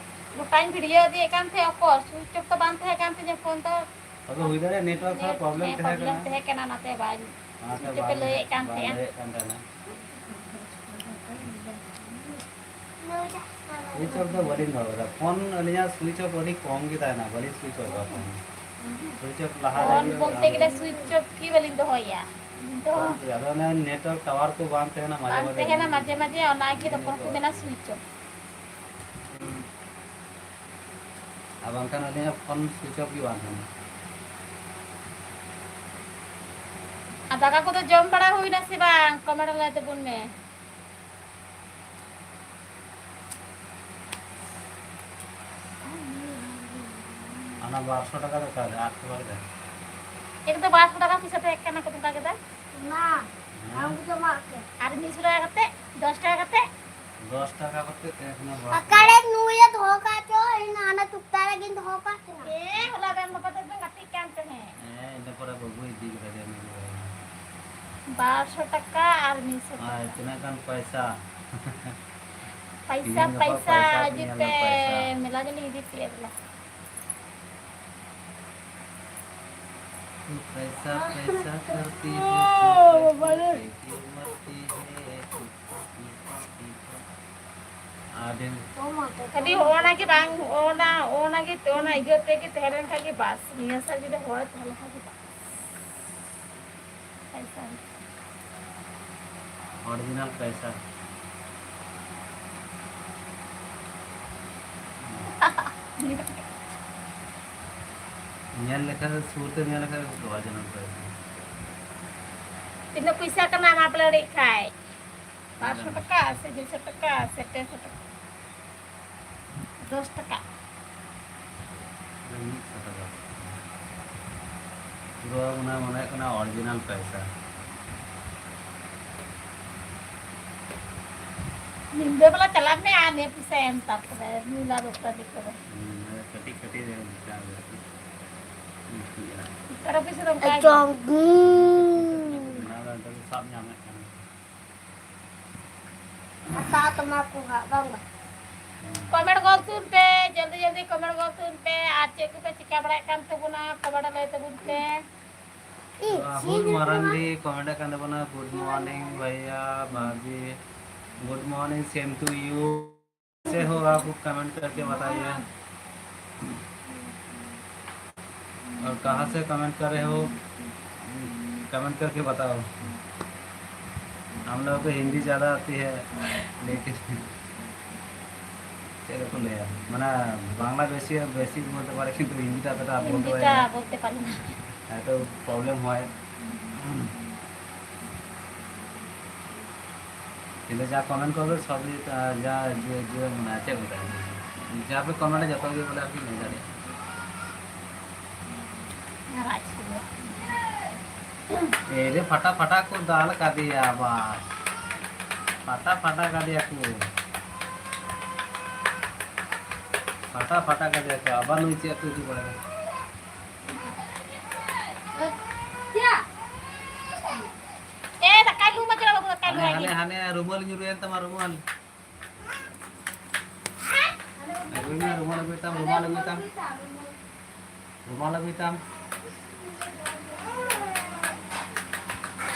ᱜᱚᱴᱟᱧ ᱵᱷᱤᱰᱤᱭᱳ ᱤᱫᱤᱭᱮᱫ ᱠᱟᱱ ᱛᱟᱦᱮᱸᱫ, ᱚᱠᱚᱨ ᱥᱩᱭᱤᱪ ᱚᱯᱷ ᱛᱚ ᱵᱟᱝ ᱛᱟᱦᱮᱸ ᱠᱟᱱ ᱛᱤᱧᱟᱹ ᱯᱷᱳᱱ ᱫᱚ᱾ ᱟᱫᱚ ᱦᱩᱭ ᱫᱟᱲᱮᱭᱟᱜᱼᱟ ᱱᱮᱴᱣᱟᱨᱠ ᱛᱷᱚᱲᱟ ᱱᱮᱴ, ᱯᱨᱚᱵᱞᱮᱢ ᱦᱮᱸ, ᱛᱟᱦᱮᱸ ᱯᱨᱚᱵᱞᱮᱢ ᱠᱟᱱᱟ᱾ ᱛᱟᱦᱮᱸ ᱠᱟᱱᱟ, ᱚᱱᱟᱛᱮ ᱵᱟᱭ, ᱚᱱᱟᱛᱮ ᱥᱩᱭᱤᱪ ᱚᱯᱷ ᱮ ᱵᱟᱭ, ᱞᱟᱹᱭᱮᱫ ᱠᱟᱱ ᱵᱟᱭ ᱛᱟᱦᱮᱸᱫ᱾ ᱞᱟᱹᱭᱮᱫ ᱠᱟᱱ ᱛᱟᱦᱮᱱᱟ᱾ ᱥᱩᱭᱤᱪ ᱚᱯᱷ ᱫᱚ ᱵᱟᱹᱞᱤᱧ ᱫᱚᱦᱚ ᱠᱟᱫᱟ ᱯᱷᱳᱱ, ᱟᱹᱞᱤᱧᱟᱜ ᱥᱩᱭᱤᱪ ᱚᱯᱷ ᱟᱹᱰᱤ ᱠᱚᱢ ᱜᱮ ᱛᱟᱦᱮᱱᱟ, ᱵᱟᱹᱞᱤᱧ ᱥᱩᱭᱤᱪ ᱚᱯᱷ ᱠᱟᱜᱼᱟ ᱯᱷᱳᱱ᱾ ᱥᱩᱭᱤᱪ ᱚᱯᱷ ᱞᱟᱦᱟ ᱯᱷᱳᱱ ᱨᱮᱜᱮ ᱵᱚᱞᱛᱮ ᱜᱮᱞᱮ ᱥᱩᱭᱤᱪ ᱚᱯᱷ ᱜᱮ ᱵᱟᱹᱞᱤᱧ ᱫᱚᱦᱚᱭᱟ ᱤᱧ ᱫᱚ᱾ ᱟᱫᱚ ᱚᱱᱮ ᱱᱮᱴᱣᱟᱨᱠ ᱴᱟᱣᱟᱨ ᱠᱚ ᱵᱟᱝ ᱛᱟᱦᱮᱱᱟ ᱢᱟᱡᱷᱮ ᱵᱟᱝ ᱢᱟᱡᱷᱮ᱾ ᱛᱟᱦᱮᱱᱟ ᱢᱟᱡᱷᱮ ᱢᱟᱡᱷᱮ, ᱚᱱᱟ ᱜᱮ ᱛᱚᱠᱷᱚᱱ ᱠᱚ ᱢᱮᱱᱟ ᱥᱩᱭᱤᱪ ᱚᱯᱷ᱾ ᱟᱨ ᱵᱟᱝᱠᱷᱟᱱ ᱟᱹᱞᱤᱧᱟᱜ ᱯᱷᱳᱱ ᱥᱩᱭᱤᱪ ᱚᱯᱷ ᱜᱮ ᱵᱟᱝ ᱛᱟᱦᱮᱱᱟ᱾ ᱟᱨ ᱫᱟᱠᱟ ᱠᱚᱫᱚ ᱡᱚᱢ ᱵᱟᱲᱟ ᱦᱩᱭᱱᱟ ᱥᱮ ᱵᱟᱝ? ᱠᱚᱢᱮᱱᱴ ᱨᱮ ᱞᱟᱹᱭ ᱛᱟᱵᱚᱱ ᱢᱮ᱾ ᱚᱱᱟ ᱵᱟᱨᱥᱚ ᱴᱟᱠᱟ ᱫᱚ ᱚᱠᱟ ᱨᱮ? ᱟᱴᱥᱚ ᱴᱟᱠᱟ ᱫᱚ? ᱮᱠ ᱫᱚ ᱵᱟᱨᱥᱚ ᱴᱟᱠᱟ ᱯᱚᱭᱥᱟ ᱛᱟᱦᱮᱸ ᱠᱟᱱᱟ ᱠᱚ ᱚᱱᱠᱟ ᱠᱮᱫᱟ᱾ ᱚᱱᱟ ᱟᱢ ᱠᱚ ᱡᱚᱢᱟᱜ ᱯᱮ᱾ ᱟᱨ ᱢᱤᱫᱥᱚ ᱴᱟᱠᱟ ᱠᱟᱛᱮ, ᱫᱚᱥ ᱴᱟᱠᱟ ᱠᱟᱛᱮ᱾ ᱫᱚᱥ ᱴᱟᱠᱟ ᱠᱟᱛᱮ ᱛᱟᱦᱮᱸ ᱠᱟᱱᱟ ᱵᱟᱨᱥᱚ᱾ ᱚᱠᱟᱨᱮ ᱱᱩᱭᱮ ᱫᱚᱦᱚ ᱠᱟᱜ ᱪᱚ, ᱤᱧ ᱦᱟᱱᱟ ᱪᱩᱠᱛᱟ ᱨᱮᱜᱤᱧ ᱫᱚᱦᱚ ᱠᱟᱜ ᱠᱤᱱᱟ᱾ ᱮ, ᱦᱚᱞᱟ ᱫᱚ ᱟᱢ ᱵᱟᱵᱟ ᱛᱟᱠᱤᱱ ᱜᱟᱛᱮᱜ ᱠᱟᱱ ᱛᱟᱦᱮᱸᱫ᱾ ᱦᱮᱸ, ᱤᱱᱟᱹ ᱯᱚᱨᱮ ᱵᱟᱹᱵᱩᱭ ᱤᱫᱤ ᱠᱮᱫᱟ ᱡᱮ ᱩᱱᱤ ᱫᱚ᱾ ᱵᱟᱨᱥᱚ ᱴᱟᱠᱟ ᱟᱨ ᱢᱤᱫᱥᱚ ᱟᱨ ᱴᱟᱠᱟ᱾ ᱛᱤᱱᱟᱹᱜ ᱜᱟᱱ ᱯᱚᱭᱥᱟ? ᱯᱚᱭᱥᱟ, ᱛᱤᱦᱤᱧ ᱜᱟᱯᱟ ᱯᱚᱭᱥᱟ, ᱯᱚᱭᱥᱟ ᱦᱤᱡᱩᱜ ᱧᱮᱞ ᱯᱮ, ᱢᱮ, ᱯᱚᱭᱥᱟ᱾ ᱢᱮᱞᱟ ᱜᱮᱞᱤᱧ ᱤᱫᱤ ᱯᱮᱭᱟ ᱵᱚᱞᱮ᱾ ᱯᱚᱭᱥᱟ, ᱯᱚᱭᱥᱟ ᱠᱟᱨᱛᱤ ᱦᱮ, ᱚ, ᱵᱟᱵᱟ ᱨᱮ᱾ ᱯᱚᱭᱥᱟ ᱠᱟᱨᱛᱤ ᱦᱮ, ᱟᱹᱰᱤ ᱠᱷᱟᱹᱞᱤ ᱚᱱᱟ ᱜᱮ ᱵᱟᱝ, ᱚᱱᱟ, ᱚᱱᱟ ᱜᱮ, ᱚᱱᱟ ᱤᱭᱟᱹ ᱛᱮᱜᱮ ᱛᱟᱦᱮᱸ ᱞᱮᱱ ᱠᱷᱟᱱ ᱜᱮ ᱵᱟᱥ, ᱱᱤᱭᱟᱹ ᱥᱟᱞ ᱡᱩᱫᱤ ᱦᱚᱲ ᱛᱟᱦᱮᱸ ᱞᱮᱱ ᱠᱷᱟᱱ ᱜᱮ ᱵᱟᱥ᱾ ᱯᱚᱭᱥᱟ᱾ Original ᱯᱚᱭᱥᱟ᱾ ᱧᱮᱞ ᱞᱮᱠᱷᱟᱱ ᱫᱚ ᱥᱩᱨ ᱛᱮ ᱧᱮᱞ ᱞᱮᱠᱷᱟᱱ ᱫᱚ original ᱯᱚᱭᱥᱟ᱾ ᱛᱤᱱᱟᱹᱜ ᱯᱚᱭᱥᱟ ᱠᱟᱱᱟ ᱢᱟᱯ ᱞᱟᱹᱲᱮᱜ ᱠᱷᱟᱡ? ᱵᱟᱨᱥᱚ ᱴᱟᱠᱟ ᱥᱮ ᱫᱩᱥᱚ ᱴᱟᱠᱟ ᱥᱮ ᱯᱮᱥᱚ ᱴᱟᱠᱟ? ᱫᱚᱥ ᱴᱟᱠᱟ᱾ ᱢᱤᱫᱥᱚ ᱴᱟᱠᱟ᱾ ᱯᱩᱨᱟᱹ ᱚᱱᱟ ᱢᱚᱱᱮ ᱦᱩᱭᱩᱜ ᱠᱟᱱᱟ original ᱯᱚᱭᱥᱟ᱾ ᱧᱤᱫᱟᱹ ᱵᱮᱞᱟ ᱪᱟᱞᱟᱜ ᱢᱮ ᱟᱨ ᱱᱤᱭᱟᱹ ᱯᱚᱭᱥᱟ ᱮᱢ, ᱛᱟᱨᱯᱚᱨᱮ ᱢᱮᱞᱟ ᱫᱚᱠᱟᱱ ᱠᱚᱨᱮ᱾ ᱦᱩᱸ, ᱠᱟᱹᱴᱤᱡ ᱠᱟᱹᱴᱤᱡ ᱨᱮ ᱢᱤᱫᱴᱟᱝ ᱟᱨᱠᱤ᱾ ᱛᱟᱨᱟ ᱯᱚᱭᱥᱟ ᱫᱚ ᱚᱱᱠᱟ ᱜᱮ᱾ ᱮᱪᱚᱝ᱾ ᱚᱱᱟ ᱫᱚ ᱱᱤᱛᱚᱜ ᱫᱚ ᱥᱟᱵ ᱧᱟᱢᱮᱫ ᱠᱟᱱᱟ᱾ ᱦᱟᱛᱟᱣ ᱛᱟᱢᱟ ᱠᱚ ᱦᱟᱸᱜ, ᱵᱟᱝ ᱵᱟ? Comment ᱜᱚᱫ ᱛᱟᱵᱚᱱ ᱯᱮ, ᱡᱚᱞᱫᱤ ᱡᱚᱞᱫᱤ comment ᱜᱚᱫ ᱛᱟᱵᱚᱱ ᱯᱮ᱾ ᱟᱨ ᱪᱮᱫ ᱠᱚᱯᱮ ᱪᱤᱠᱟ ᱵᱟᱲᱟᱭᱮᱫ ᱠᱟᱱ ᱛᱟᱵᱚᱱᱟ, comment ᱞᱟᱹᱭ ᱛᱟᱵᱚᱱ ᱯᱮ᱾ ᱤᱧ ᱨᱟᱦᱩᱞ ᱪᱮᱫ ᱦᱚᱸ ᱢᱟᱨᱟᱱᱰᱤ ᱵᱟᱝ᱾ Comment ᱠᱟᱱ ᱛᱟᱵᱚᱱᱟ, good morning ᱵᱷᱟᱭᱭᱟ, ᱵᱷᱟᱵᱷᱤ, good morning, same to you। कैसे हो आप, comment करके बताइए। और कहाँ से comment कर रहे हो, comment करके बताओ। हम लोगों को हिंदी ज़्यादा आती है, लेकिन ᱪᱮᱫ ᱠᱚ ᱞᱟᱹᱭᱟ, ᱢᱟᱱᱮ ᱵᱟᱝᱞᱟ ᱵᱮᱥᱤ, ᱵᱮᱥᱤ ᱵᱚᱞᱛᱮ ᱯᱟᱨᱮ, কিন্তু হিন্দিটা অতটা বলতে পারি হিন্দিটা না। বলতে পারি না। হয়তো problem হয়। কিন্তু যা comment করবে সবই, আহ, যা, যে, যে, মানে, আছে ওটা। যা আপনি comment এ যত ইয়ে বলে আপনি নিয়ে যাবেন। আর আজকে ᱮᱨᱮ ᱯᱷᱟᱴᱟ ᱯᱷᱟᱴᱟ ᱠᱚ ᱫᱟᱞ ᱠᱟᱫᱮᱭᱟ ᱟᱵᱟᱨ᱾ ᱯᱷᱟᱴᱟ ᱯᱷᱟᱴᱟ ᱠᱟᱫᱮᱭᱟ ᱠᱚ᱾ ᱯᱷᱟᱴᱟ ᱯᱷᱟᱴᱟ ᱠᱟᱫᱮᱭᱟ ᱠᱚ᱾ ᱟᱵᱟᱨ ᱱᱩᱭ ᱪᱮᱫ ᱠᱚ ᱦᱤᱡᱩᱜ ᱠᱟᱱᱟ? ᱮ, ᱫᱟᱠᱟᱭ ᱞᱩ ᱢᱟ ᱪᱟᱞᱟᱣ ᱵᱟᱹᱵᱩ, ᱫᱟᱠᱟᱭ ᱞᱩ ᱦᱟᱱᱮ, ᱟᱭ ᱦᱟᱱᱮ, ᱢᱮ᱾ ᱦᱟᱱᱮ ᱨᱩᱢᱟᱹᱞ ᱧᱩᱨᱩᱭᱮᱱ ᱛᱟᱢᱟ, ᱨᱩᱢᱟᱹᱞ᱾ ᱟᱹᱜᱩᱭ ᱢᱮ, ᱨᱩᱢᱟᱹᱞ ᱟᱹᱜᱩᱭ ᱛᱟᱢ, ᱨᱩᱢᱟᱹᱞ ᱟᱹᱜᱩᱭ ᱛᱟᱢ᱾ ᱨᱩᱢᱟᱞ ᱟᱹᱜᱩᱭ ᱛᱟᱢ᱾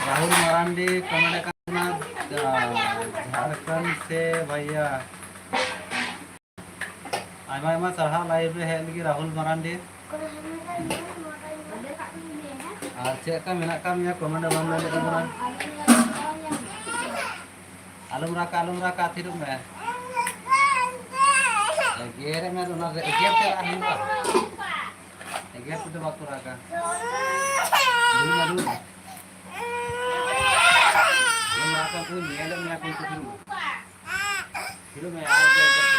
ᱨᱟᱦᱩᱞ ᱢᱟᱨᱟᱱᱰᱤ comment ᱠᱟᱱᱟ, ᱡᱷᱟᱲᱠᱷᱚᱸᱰ ᱥᱮ ᱵᱷᱟᱭᱭᱟ᱾ ᱟᱭᱢᱟ ᱟᱭᱢᱟ ᱥᱟᱨᱦᱟᱣ live ᱨᱮ ᱦᱮᱡ ᱞᱟᱹᱜᱤᱫ ᱨᱟᱦᱩᱞ ᱢᱟᱨᱟᱱᱰᱤ᱾ ᱟᱨ ᱪᱮᱫ ᱞᱮᱠᱟ ᱢᱮᱱᱟᱜ ᱟᱠᱟᱫ ᱢᱮᱭᱟ comment ᱵᱟᱢ ᱞᱟᱹᱭ ᱞᱮᱠᱷᱟᱱ ᱫᱚ ᱵᱟᱝ᱾ ᱟᱞᱚᱢ ᱨᱟᱜᱟ, ᱟᱞᱚᱢ ᱨᱟᱜᱟ, ᱛᱷᱤᱨᱚᱜ ᱢᱮ᱾ ᱮᱜᱮᱨᱮ ᱢᱮ, ᱚᱱᱟ ᱨᱮ ᱮᱜᱮᱨ ᱛᱮ ᱨᱟᱜ ᱦᱩᱭᱩᱜᱼᱟ᱾ ᱮᱜᱮᱨ ᱛᱮᱫᱚ ᱵᱟᱠᱚ ᱨᱟᱜᱟ᱾ ᱫᱩᱲᱩᱵ ᱢᱮ, ᱫᱩᱲᱩᱵ ᱢᱮ᱾ ᱟᱞᱚᱢ ᱨᱟᱜᱟ, ᱩᱱᱠᱩ ᱧᱮᱞᱮᱫ ᱢᱮᱭᱟ ᱠᱚ, ᱩᱱᱠᱩ ᱛᱷᱤᱨᱚᱜ ᱢᱮ᱾ ᱛᱷᱤᱨᱚᱜ ᱢᱮ, ᱟᱨ ᱮᱜᱮᱨ ᱛᱮ᱾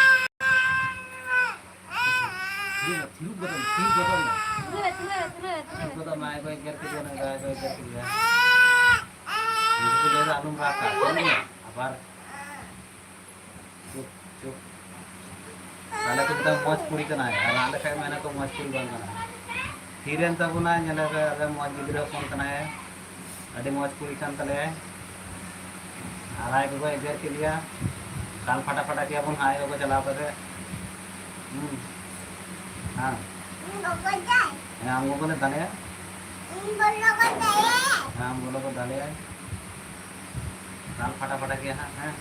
ᱛᱷᱤᱨᱚᱜ ᱢᱮ, ᱛᱷᱤᱨᱚᱜ ᱜᱚᱫᱚᱜ ᱢᱮ, ᱛᱷᱤᱨᱚᱜ ᱜᱚᱫᱚᱜ ᱢᱮ᱾ ᱛᱷᱤᱨᱚᱜ ᱜᱚᱫᱚᱜ ᱢᱮ, ᱟᱭ ᱜᱚ ᱮᱜᱮᱨ ᱠᱮᱫᱮᱭᱟ, ᱱᱩᱭ ᱫᱚ ᱟᱭ ᱜᱚ ᱮᱜᱮᱨ ᱠᱮᱫᱮᱭᱟ᱾ ᱩᱱᱠᱩ ᱠᱚ ᱞᱟᱹᱭ ᱮᱫᱟ, ᱟᱞᱚᱢ ᱨᱟᱜᱟ, ᱛᱷᱤᱨᱚᱜ ᱢᱮ᱾ ᱟᱵᱟᱨ ᱪᱩᱯ, ᱪᱩᱯ᱾ ᱛᱟᱦᱞᱮ ᱠᱚ ᱢᱮᱛᱟᱜᱼᱟ, ᱢᱚᱡᱽ ᱠᱩᱲᱤ ᱠᱟᱱᱟᱭ, ᱟᱨ ᱟᱞᱮ ᱠᱷᱟᱡ ᱢᱮᱱᱟ ᱠᱚ, ᱢᱚᱡᱽ ᱠᱩᱲᱤ ᱵᱟᱝ ᱠᱟᱱᱟᱭ᱾ ᱛᱷᱤᱨᱮᱱ ᱛᱟᱵᱚᱱᱟᱭ, ᱧᱮᱞᱮ ᱯᱮ, ᱟᱞᱮ ᱢᱚᱡᱽ ᱜᱤᱫᱽᱨᱟᱹ ᱦᱚᱯᱚᱱ ᱠᱟᱱᱟᱭ, ᱟᱹᱰᱤ ᱢᱚᱡᱽ ᱠᱩᱲᱤ ᱠᱟᱱ ᱛᱟᱞᱮᱭᱟᱭ᱾ ᱟᱨ ᱟᱡ ᱜᱚᱜᱚᱭ ᱮᱜᱮᱨ ᱠᱮᱫᱮᱭᱟ, ᱫᱟᱞ ᱯᱷᱟᱴᱟ ᱯᱷᱟᱴᱟ ᱠᱮᱭᱟ ᱵᱚᱱ ᱟᱡ ᱜᱚᱜᱚ ᱪᱟᱞᱟᱣ ᱠᱟᱛᱮ᱾ ᱦᱩᱸ᱾ ᱦᱮᱸ᱾ ᱦᱮᱸ, ᱟᱢ ᱜᱚᱜᱚ ᱞᱮ ᱫᱟᱞᱮᱭᱟ᱾ ᱦᱮᱸ, ᱟᱢ ᱜᱚᱜᱚ ᱫᱟᱞᱮᱭᱟᱭ᱾ ᱫᱟᱞ ᱯᱷᱟᱴᱟ ᱯᱷᱟᱴᱟ ᱜᱮᱭᱟ ᱦᱟᱸᱜ, ᱦᱮᱸ᱾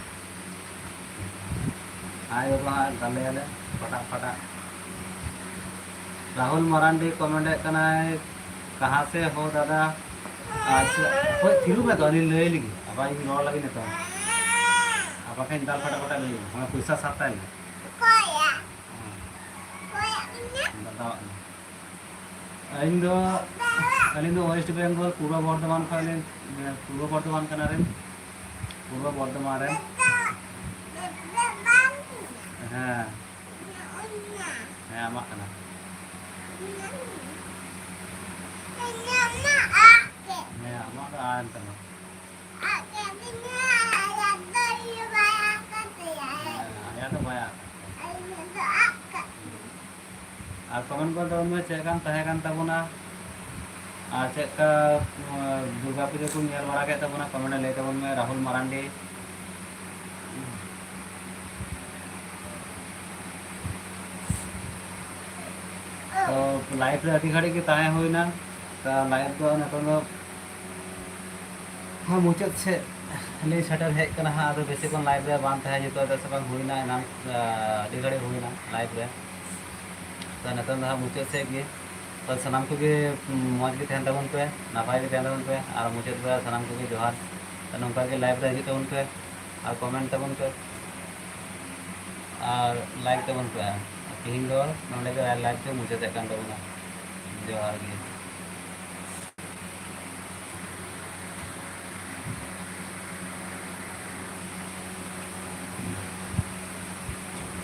ᱟᱡ ᱵᱟᱵᱟ ᱦᱟᱸᱜ ᱫᱟᱞᱮᱭᱟᱞᱮ, ᱯᱷᱟᱴᱟ ᱯᱷᱟᱴᱟ᱾ ᱨᱟᱦᱩᱞ ᱢᱟᱨᱟᱱᱰᱤ comment ᱮᱫ ᱠᱟᱱᱟᱭ, "ᱠᱟᱦᱟᱸ ᱥᱮ ᱦᱳ ᱫᱟᱫᱟ?" ᱟᱪᱪᱷᱟ, ᱦᱳᱭ, ᱛᱷᱤᱨᱩ ᱢᱮ ᱛᱚ, ᱟᱹᱞᱤᱧ ᱞᱟᱹᱭ ᱞᱟᱹᱜᱤᱫ᱾ ᱟᱵᱟᱨ ᱤᱧ ᱨᱚᱲ ᱞᱟᱹᱜᱤᱫ ᱱᱤᱛᱚᱜ᱾ ᱟᱵᱟᱨ ᱠᱷᱟᱱ ᱫᱟᱞ ᱯᱷᱟᱴᱟ ᱯᱷᱟᱴᱟ ᱞᱟᱹᱭ, ᱚᱱᱟ ᱯᱚᱭᱥᱟ ᱥᱟᱵ ᱛᱟᱭ ᱢᱮ᱾ ᱫᱟᱫᱟᱣᱟᱜ ᱢᱮ᱾ ᱤᱧ ᱫᱚ, ᱟᱹᱞᱤᱧ ᱫᱚ West Bengal, ᱯᱩᱨᱵᱚ ᱵᱚᱨᱫᱷᱚᱢᱟᱱ ᱠᱷᱚᱱ ᱞᱤᱧ, ᱯᱩᱨᱵᱚ ᱵᱚᱨᱫᱷᱚᱢᱟᱱ ᱠᱟᱱᱟ ᱞᱤᱧ, ᱯᱩᱨᱵᱚ ᱵᱚᱨᱫᱷᱚᱢᱟᱱ ᱨᱮ᱾ ᱦᱮᱸ, ᱦᱮᱸ, ᱟᱢᱟᱜ ᱠᱟᱱᱟ᱾ ᱦᱮᱸ, ᱟᱢᱟᱜ ᱫᱚ ᱟᱲᱟᱝ ᱛᱟᱢᱟ᱾ ᱟᱡ ᱠᱮᱫᱤᱧᱟ, ᱟᱭᱟᱜ ᱫᱚ ᱤᱭᱟᱹ ᱵᱟᱭ ᱟᱠᱟᱫ ᱛᱟᱭᱟ᱾ ᱦᱮᱸ, ᱟᱭᱟᱜ ᱫᱚ ᱵᱟᱭ ᱟᱠᱟᱫ᱾ ᱟᱭᱟᱜ ᱫᱚ ᱟᱠᱟᱫ᱾ ᱟᱨ comment ᱠᱚᱨᱮ ᱛᱟᱵᱚᱱ ᱢᱮ, ᱪᱮᱫ ᱞᱮᱠᱟᱢ ᱛᱟᱦᱮᱸ ᱠᱟᱱ ᱛᱟᱵᱚᱱᱟ ᱟᱨ ᱪᱮᱫ ᱞᱮᱠᱟ, ᱩᱸ, ᱫᱩᱨᱜᱟ ᱯᱩᱡᱟᱹ ᱠᱚᱢ ᱧᱮᱞ ᱵᱟᱲᱟ ᱠᱮᱫ ᱛᱟᱵᱚᱱᱟ, comment ᱨᱮ ᱞᱟᱹᱭ ᱛᱟᱵᱚᱱ ᱢᱮ, ᱨᱟᱦᱩᱞ ᱢᱟᱨᱟᱱᱰᱤ᱾ ᱛᱚ, live ᱨᱮ ᱟᱹᱰᱤ ᱜᱷᱟᱹᱲᱤᱡ ᱜᱮ ᱛᱟᱦᱮᱸ ᱦᱩᱭᱱᱟ᱾ ᱛᱚ, live ᱫᱚ ᱱᱤᱛᱚᱝ ᱫᱚ ᱦᱮᱸ, ᱢᱩᱪᱟᱹᱫ ᱥᱮᱫ ᱞᱤᱧ ᱥᱮᱴᱮᱨ ᱦᱮᱡ ᱠᱟᱱᱟ ᱦᱟᱸᱜ᱾ ᱟᱫᱚ ᱵᱮᱥᱤ ᱠᱷᱚᱱ live ᱨᱮ ᱵᱟᱝ ᱛᱟᱦᱮᱸ ᱡᱩᱛᱩᱜᱼᱟ, ᱪᱮᱫᱟᱜ ᱥᱮ ᱵᱟᱝ ᱦᱩᱭᱱᱟ, ᱮᱱᱟᱝ, ᱟᱹᱰᱤ ᱜᱷᱟᱹᱲᱤᱡ ᱦᱩᱭᱱᱟ live ᱨᱮ᱾ ᱛᱚ, ᱱᱤᱛᱚᱝ ᱫᱚ ᱦᱟᱸᱜ ᱢᱩᱪᱟᱹᱫ ᱥᱮᱫ ᱜᱮ᱾ ᱛᱚ, ᱥᱟᱱᱟᱢ ᱠᱚᱜᱮ ᱢᱚᱡᱽ ᱜᱮ ᱛᱟᱦᱮᱱ ᱛᱟᱵᱚᱱ ᱯᱮ, ᱱᱟᱯᱟᱭ ᱜᱮ ᱛᱟᱦᱮᱱ ᱛᱟᱵᱚᱱ ᱯᱮ, ᱟᱨ ᱢᱩᱪᱟᱹᱫ ᱨᱮ ᱥᱟᱱᱟᱢ ᱠᱚᱜᱮ ᱡᱚᱦᱟᱨ᱾ ᱛᱚ, ᱱᱚᱝᱠᱟ ᱜᱮ live ᱨᱮ ᱦᱤᱡᱩᱜ ᱛᱟᱵᱚᱱ ᱯᱮ ᱟᱨ comment ᱛᱟᱵᱚᱱ ᱯᱮ ᱟᱨ like ᱛᱟᱵᱚᱱ ᱯᱮ᱾ ᱛᱤᱦᱤᱧ ᱫᱚ ᱱᱚᱰᱮ ᱜᱮ live ᱫᱚ ᱢᱩᱪᱟᱹᱫᱮᱫ ᱠᱟᱱ ᱛᱟᱵᱚᱱᱟ᱾ ᱡᱚᱦᱟᱨ ᱜᱮ᱾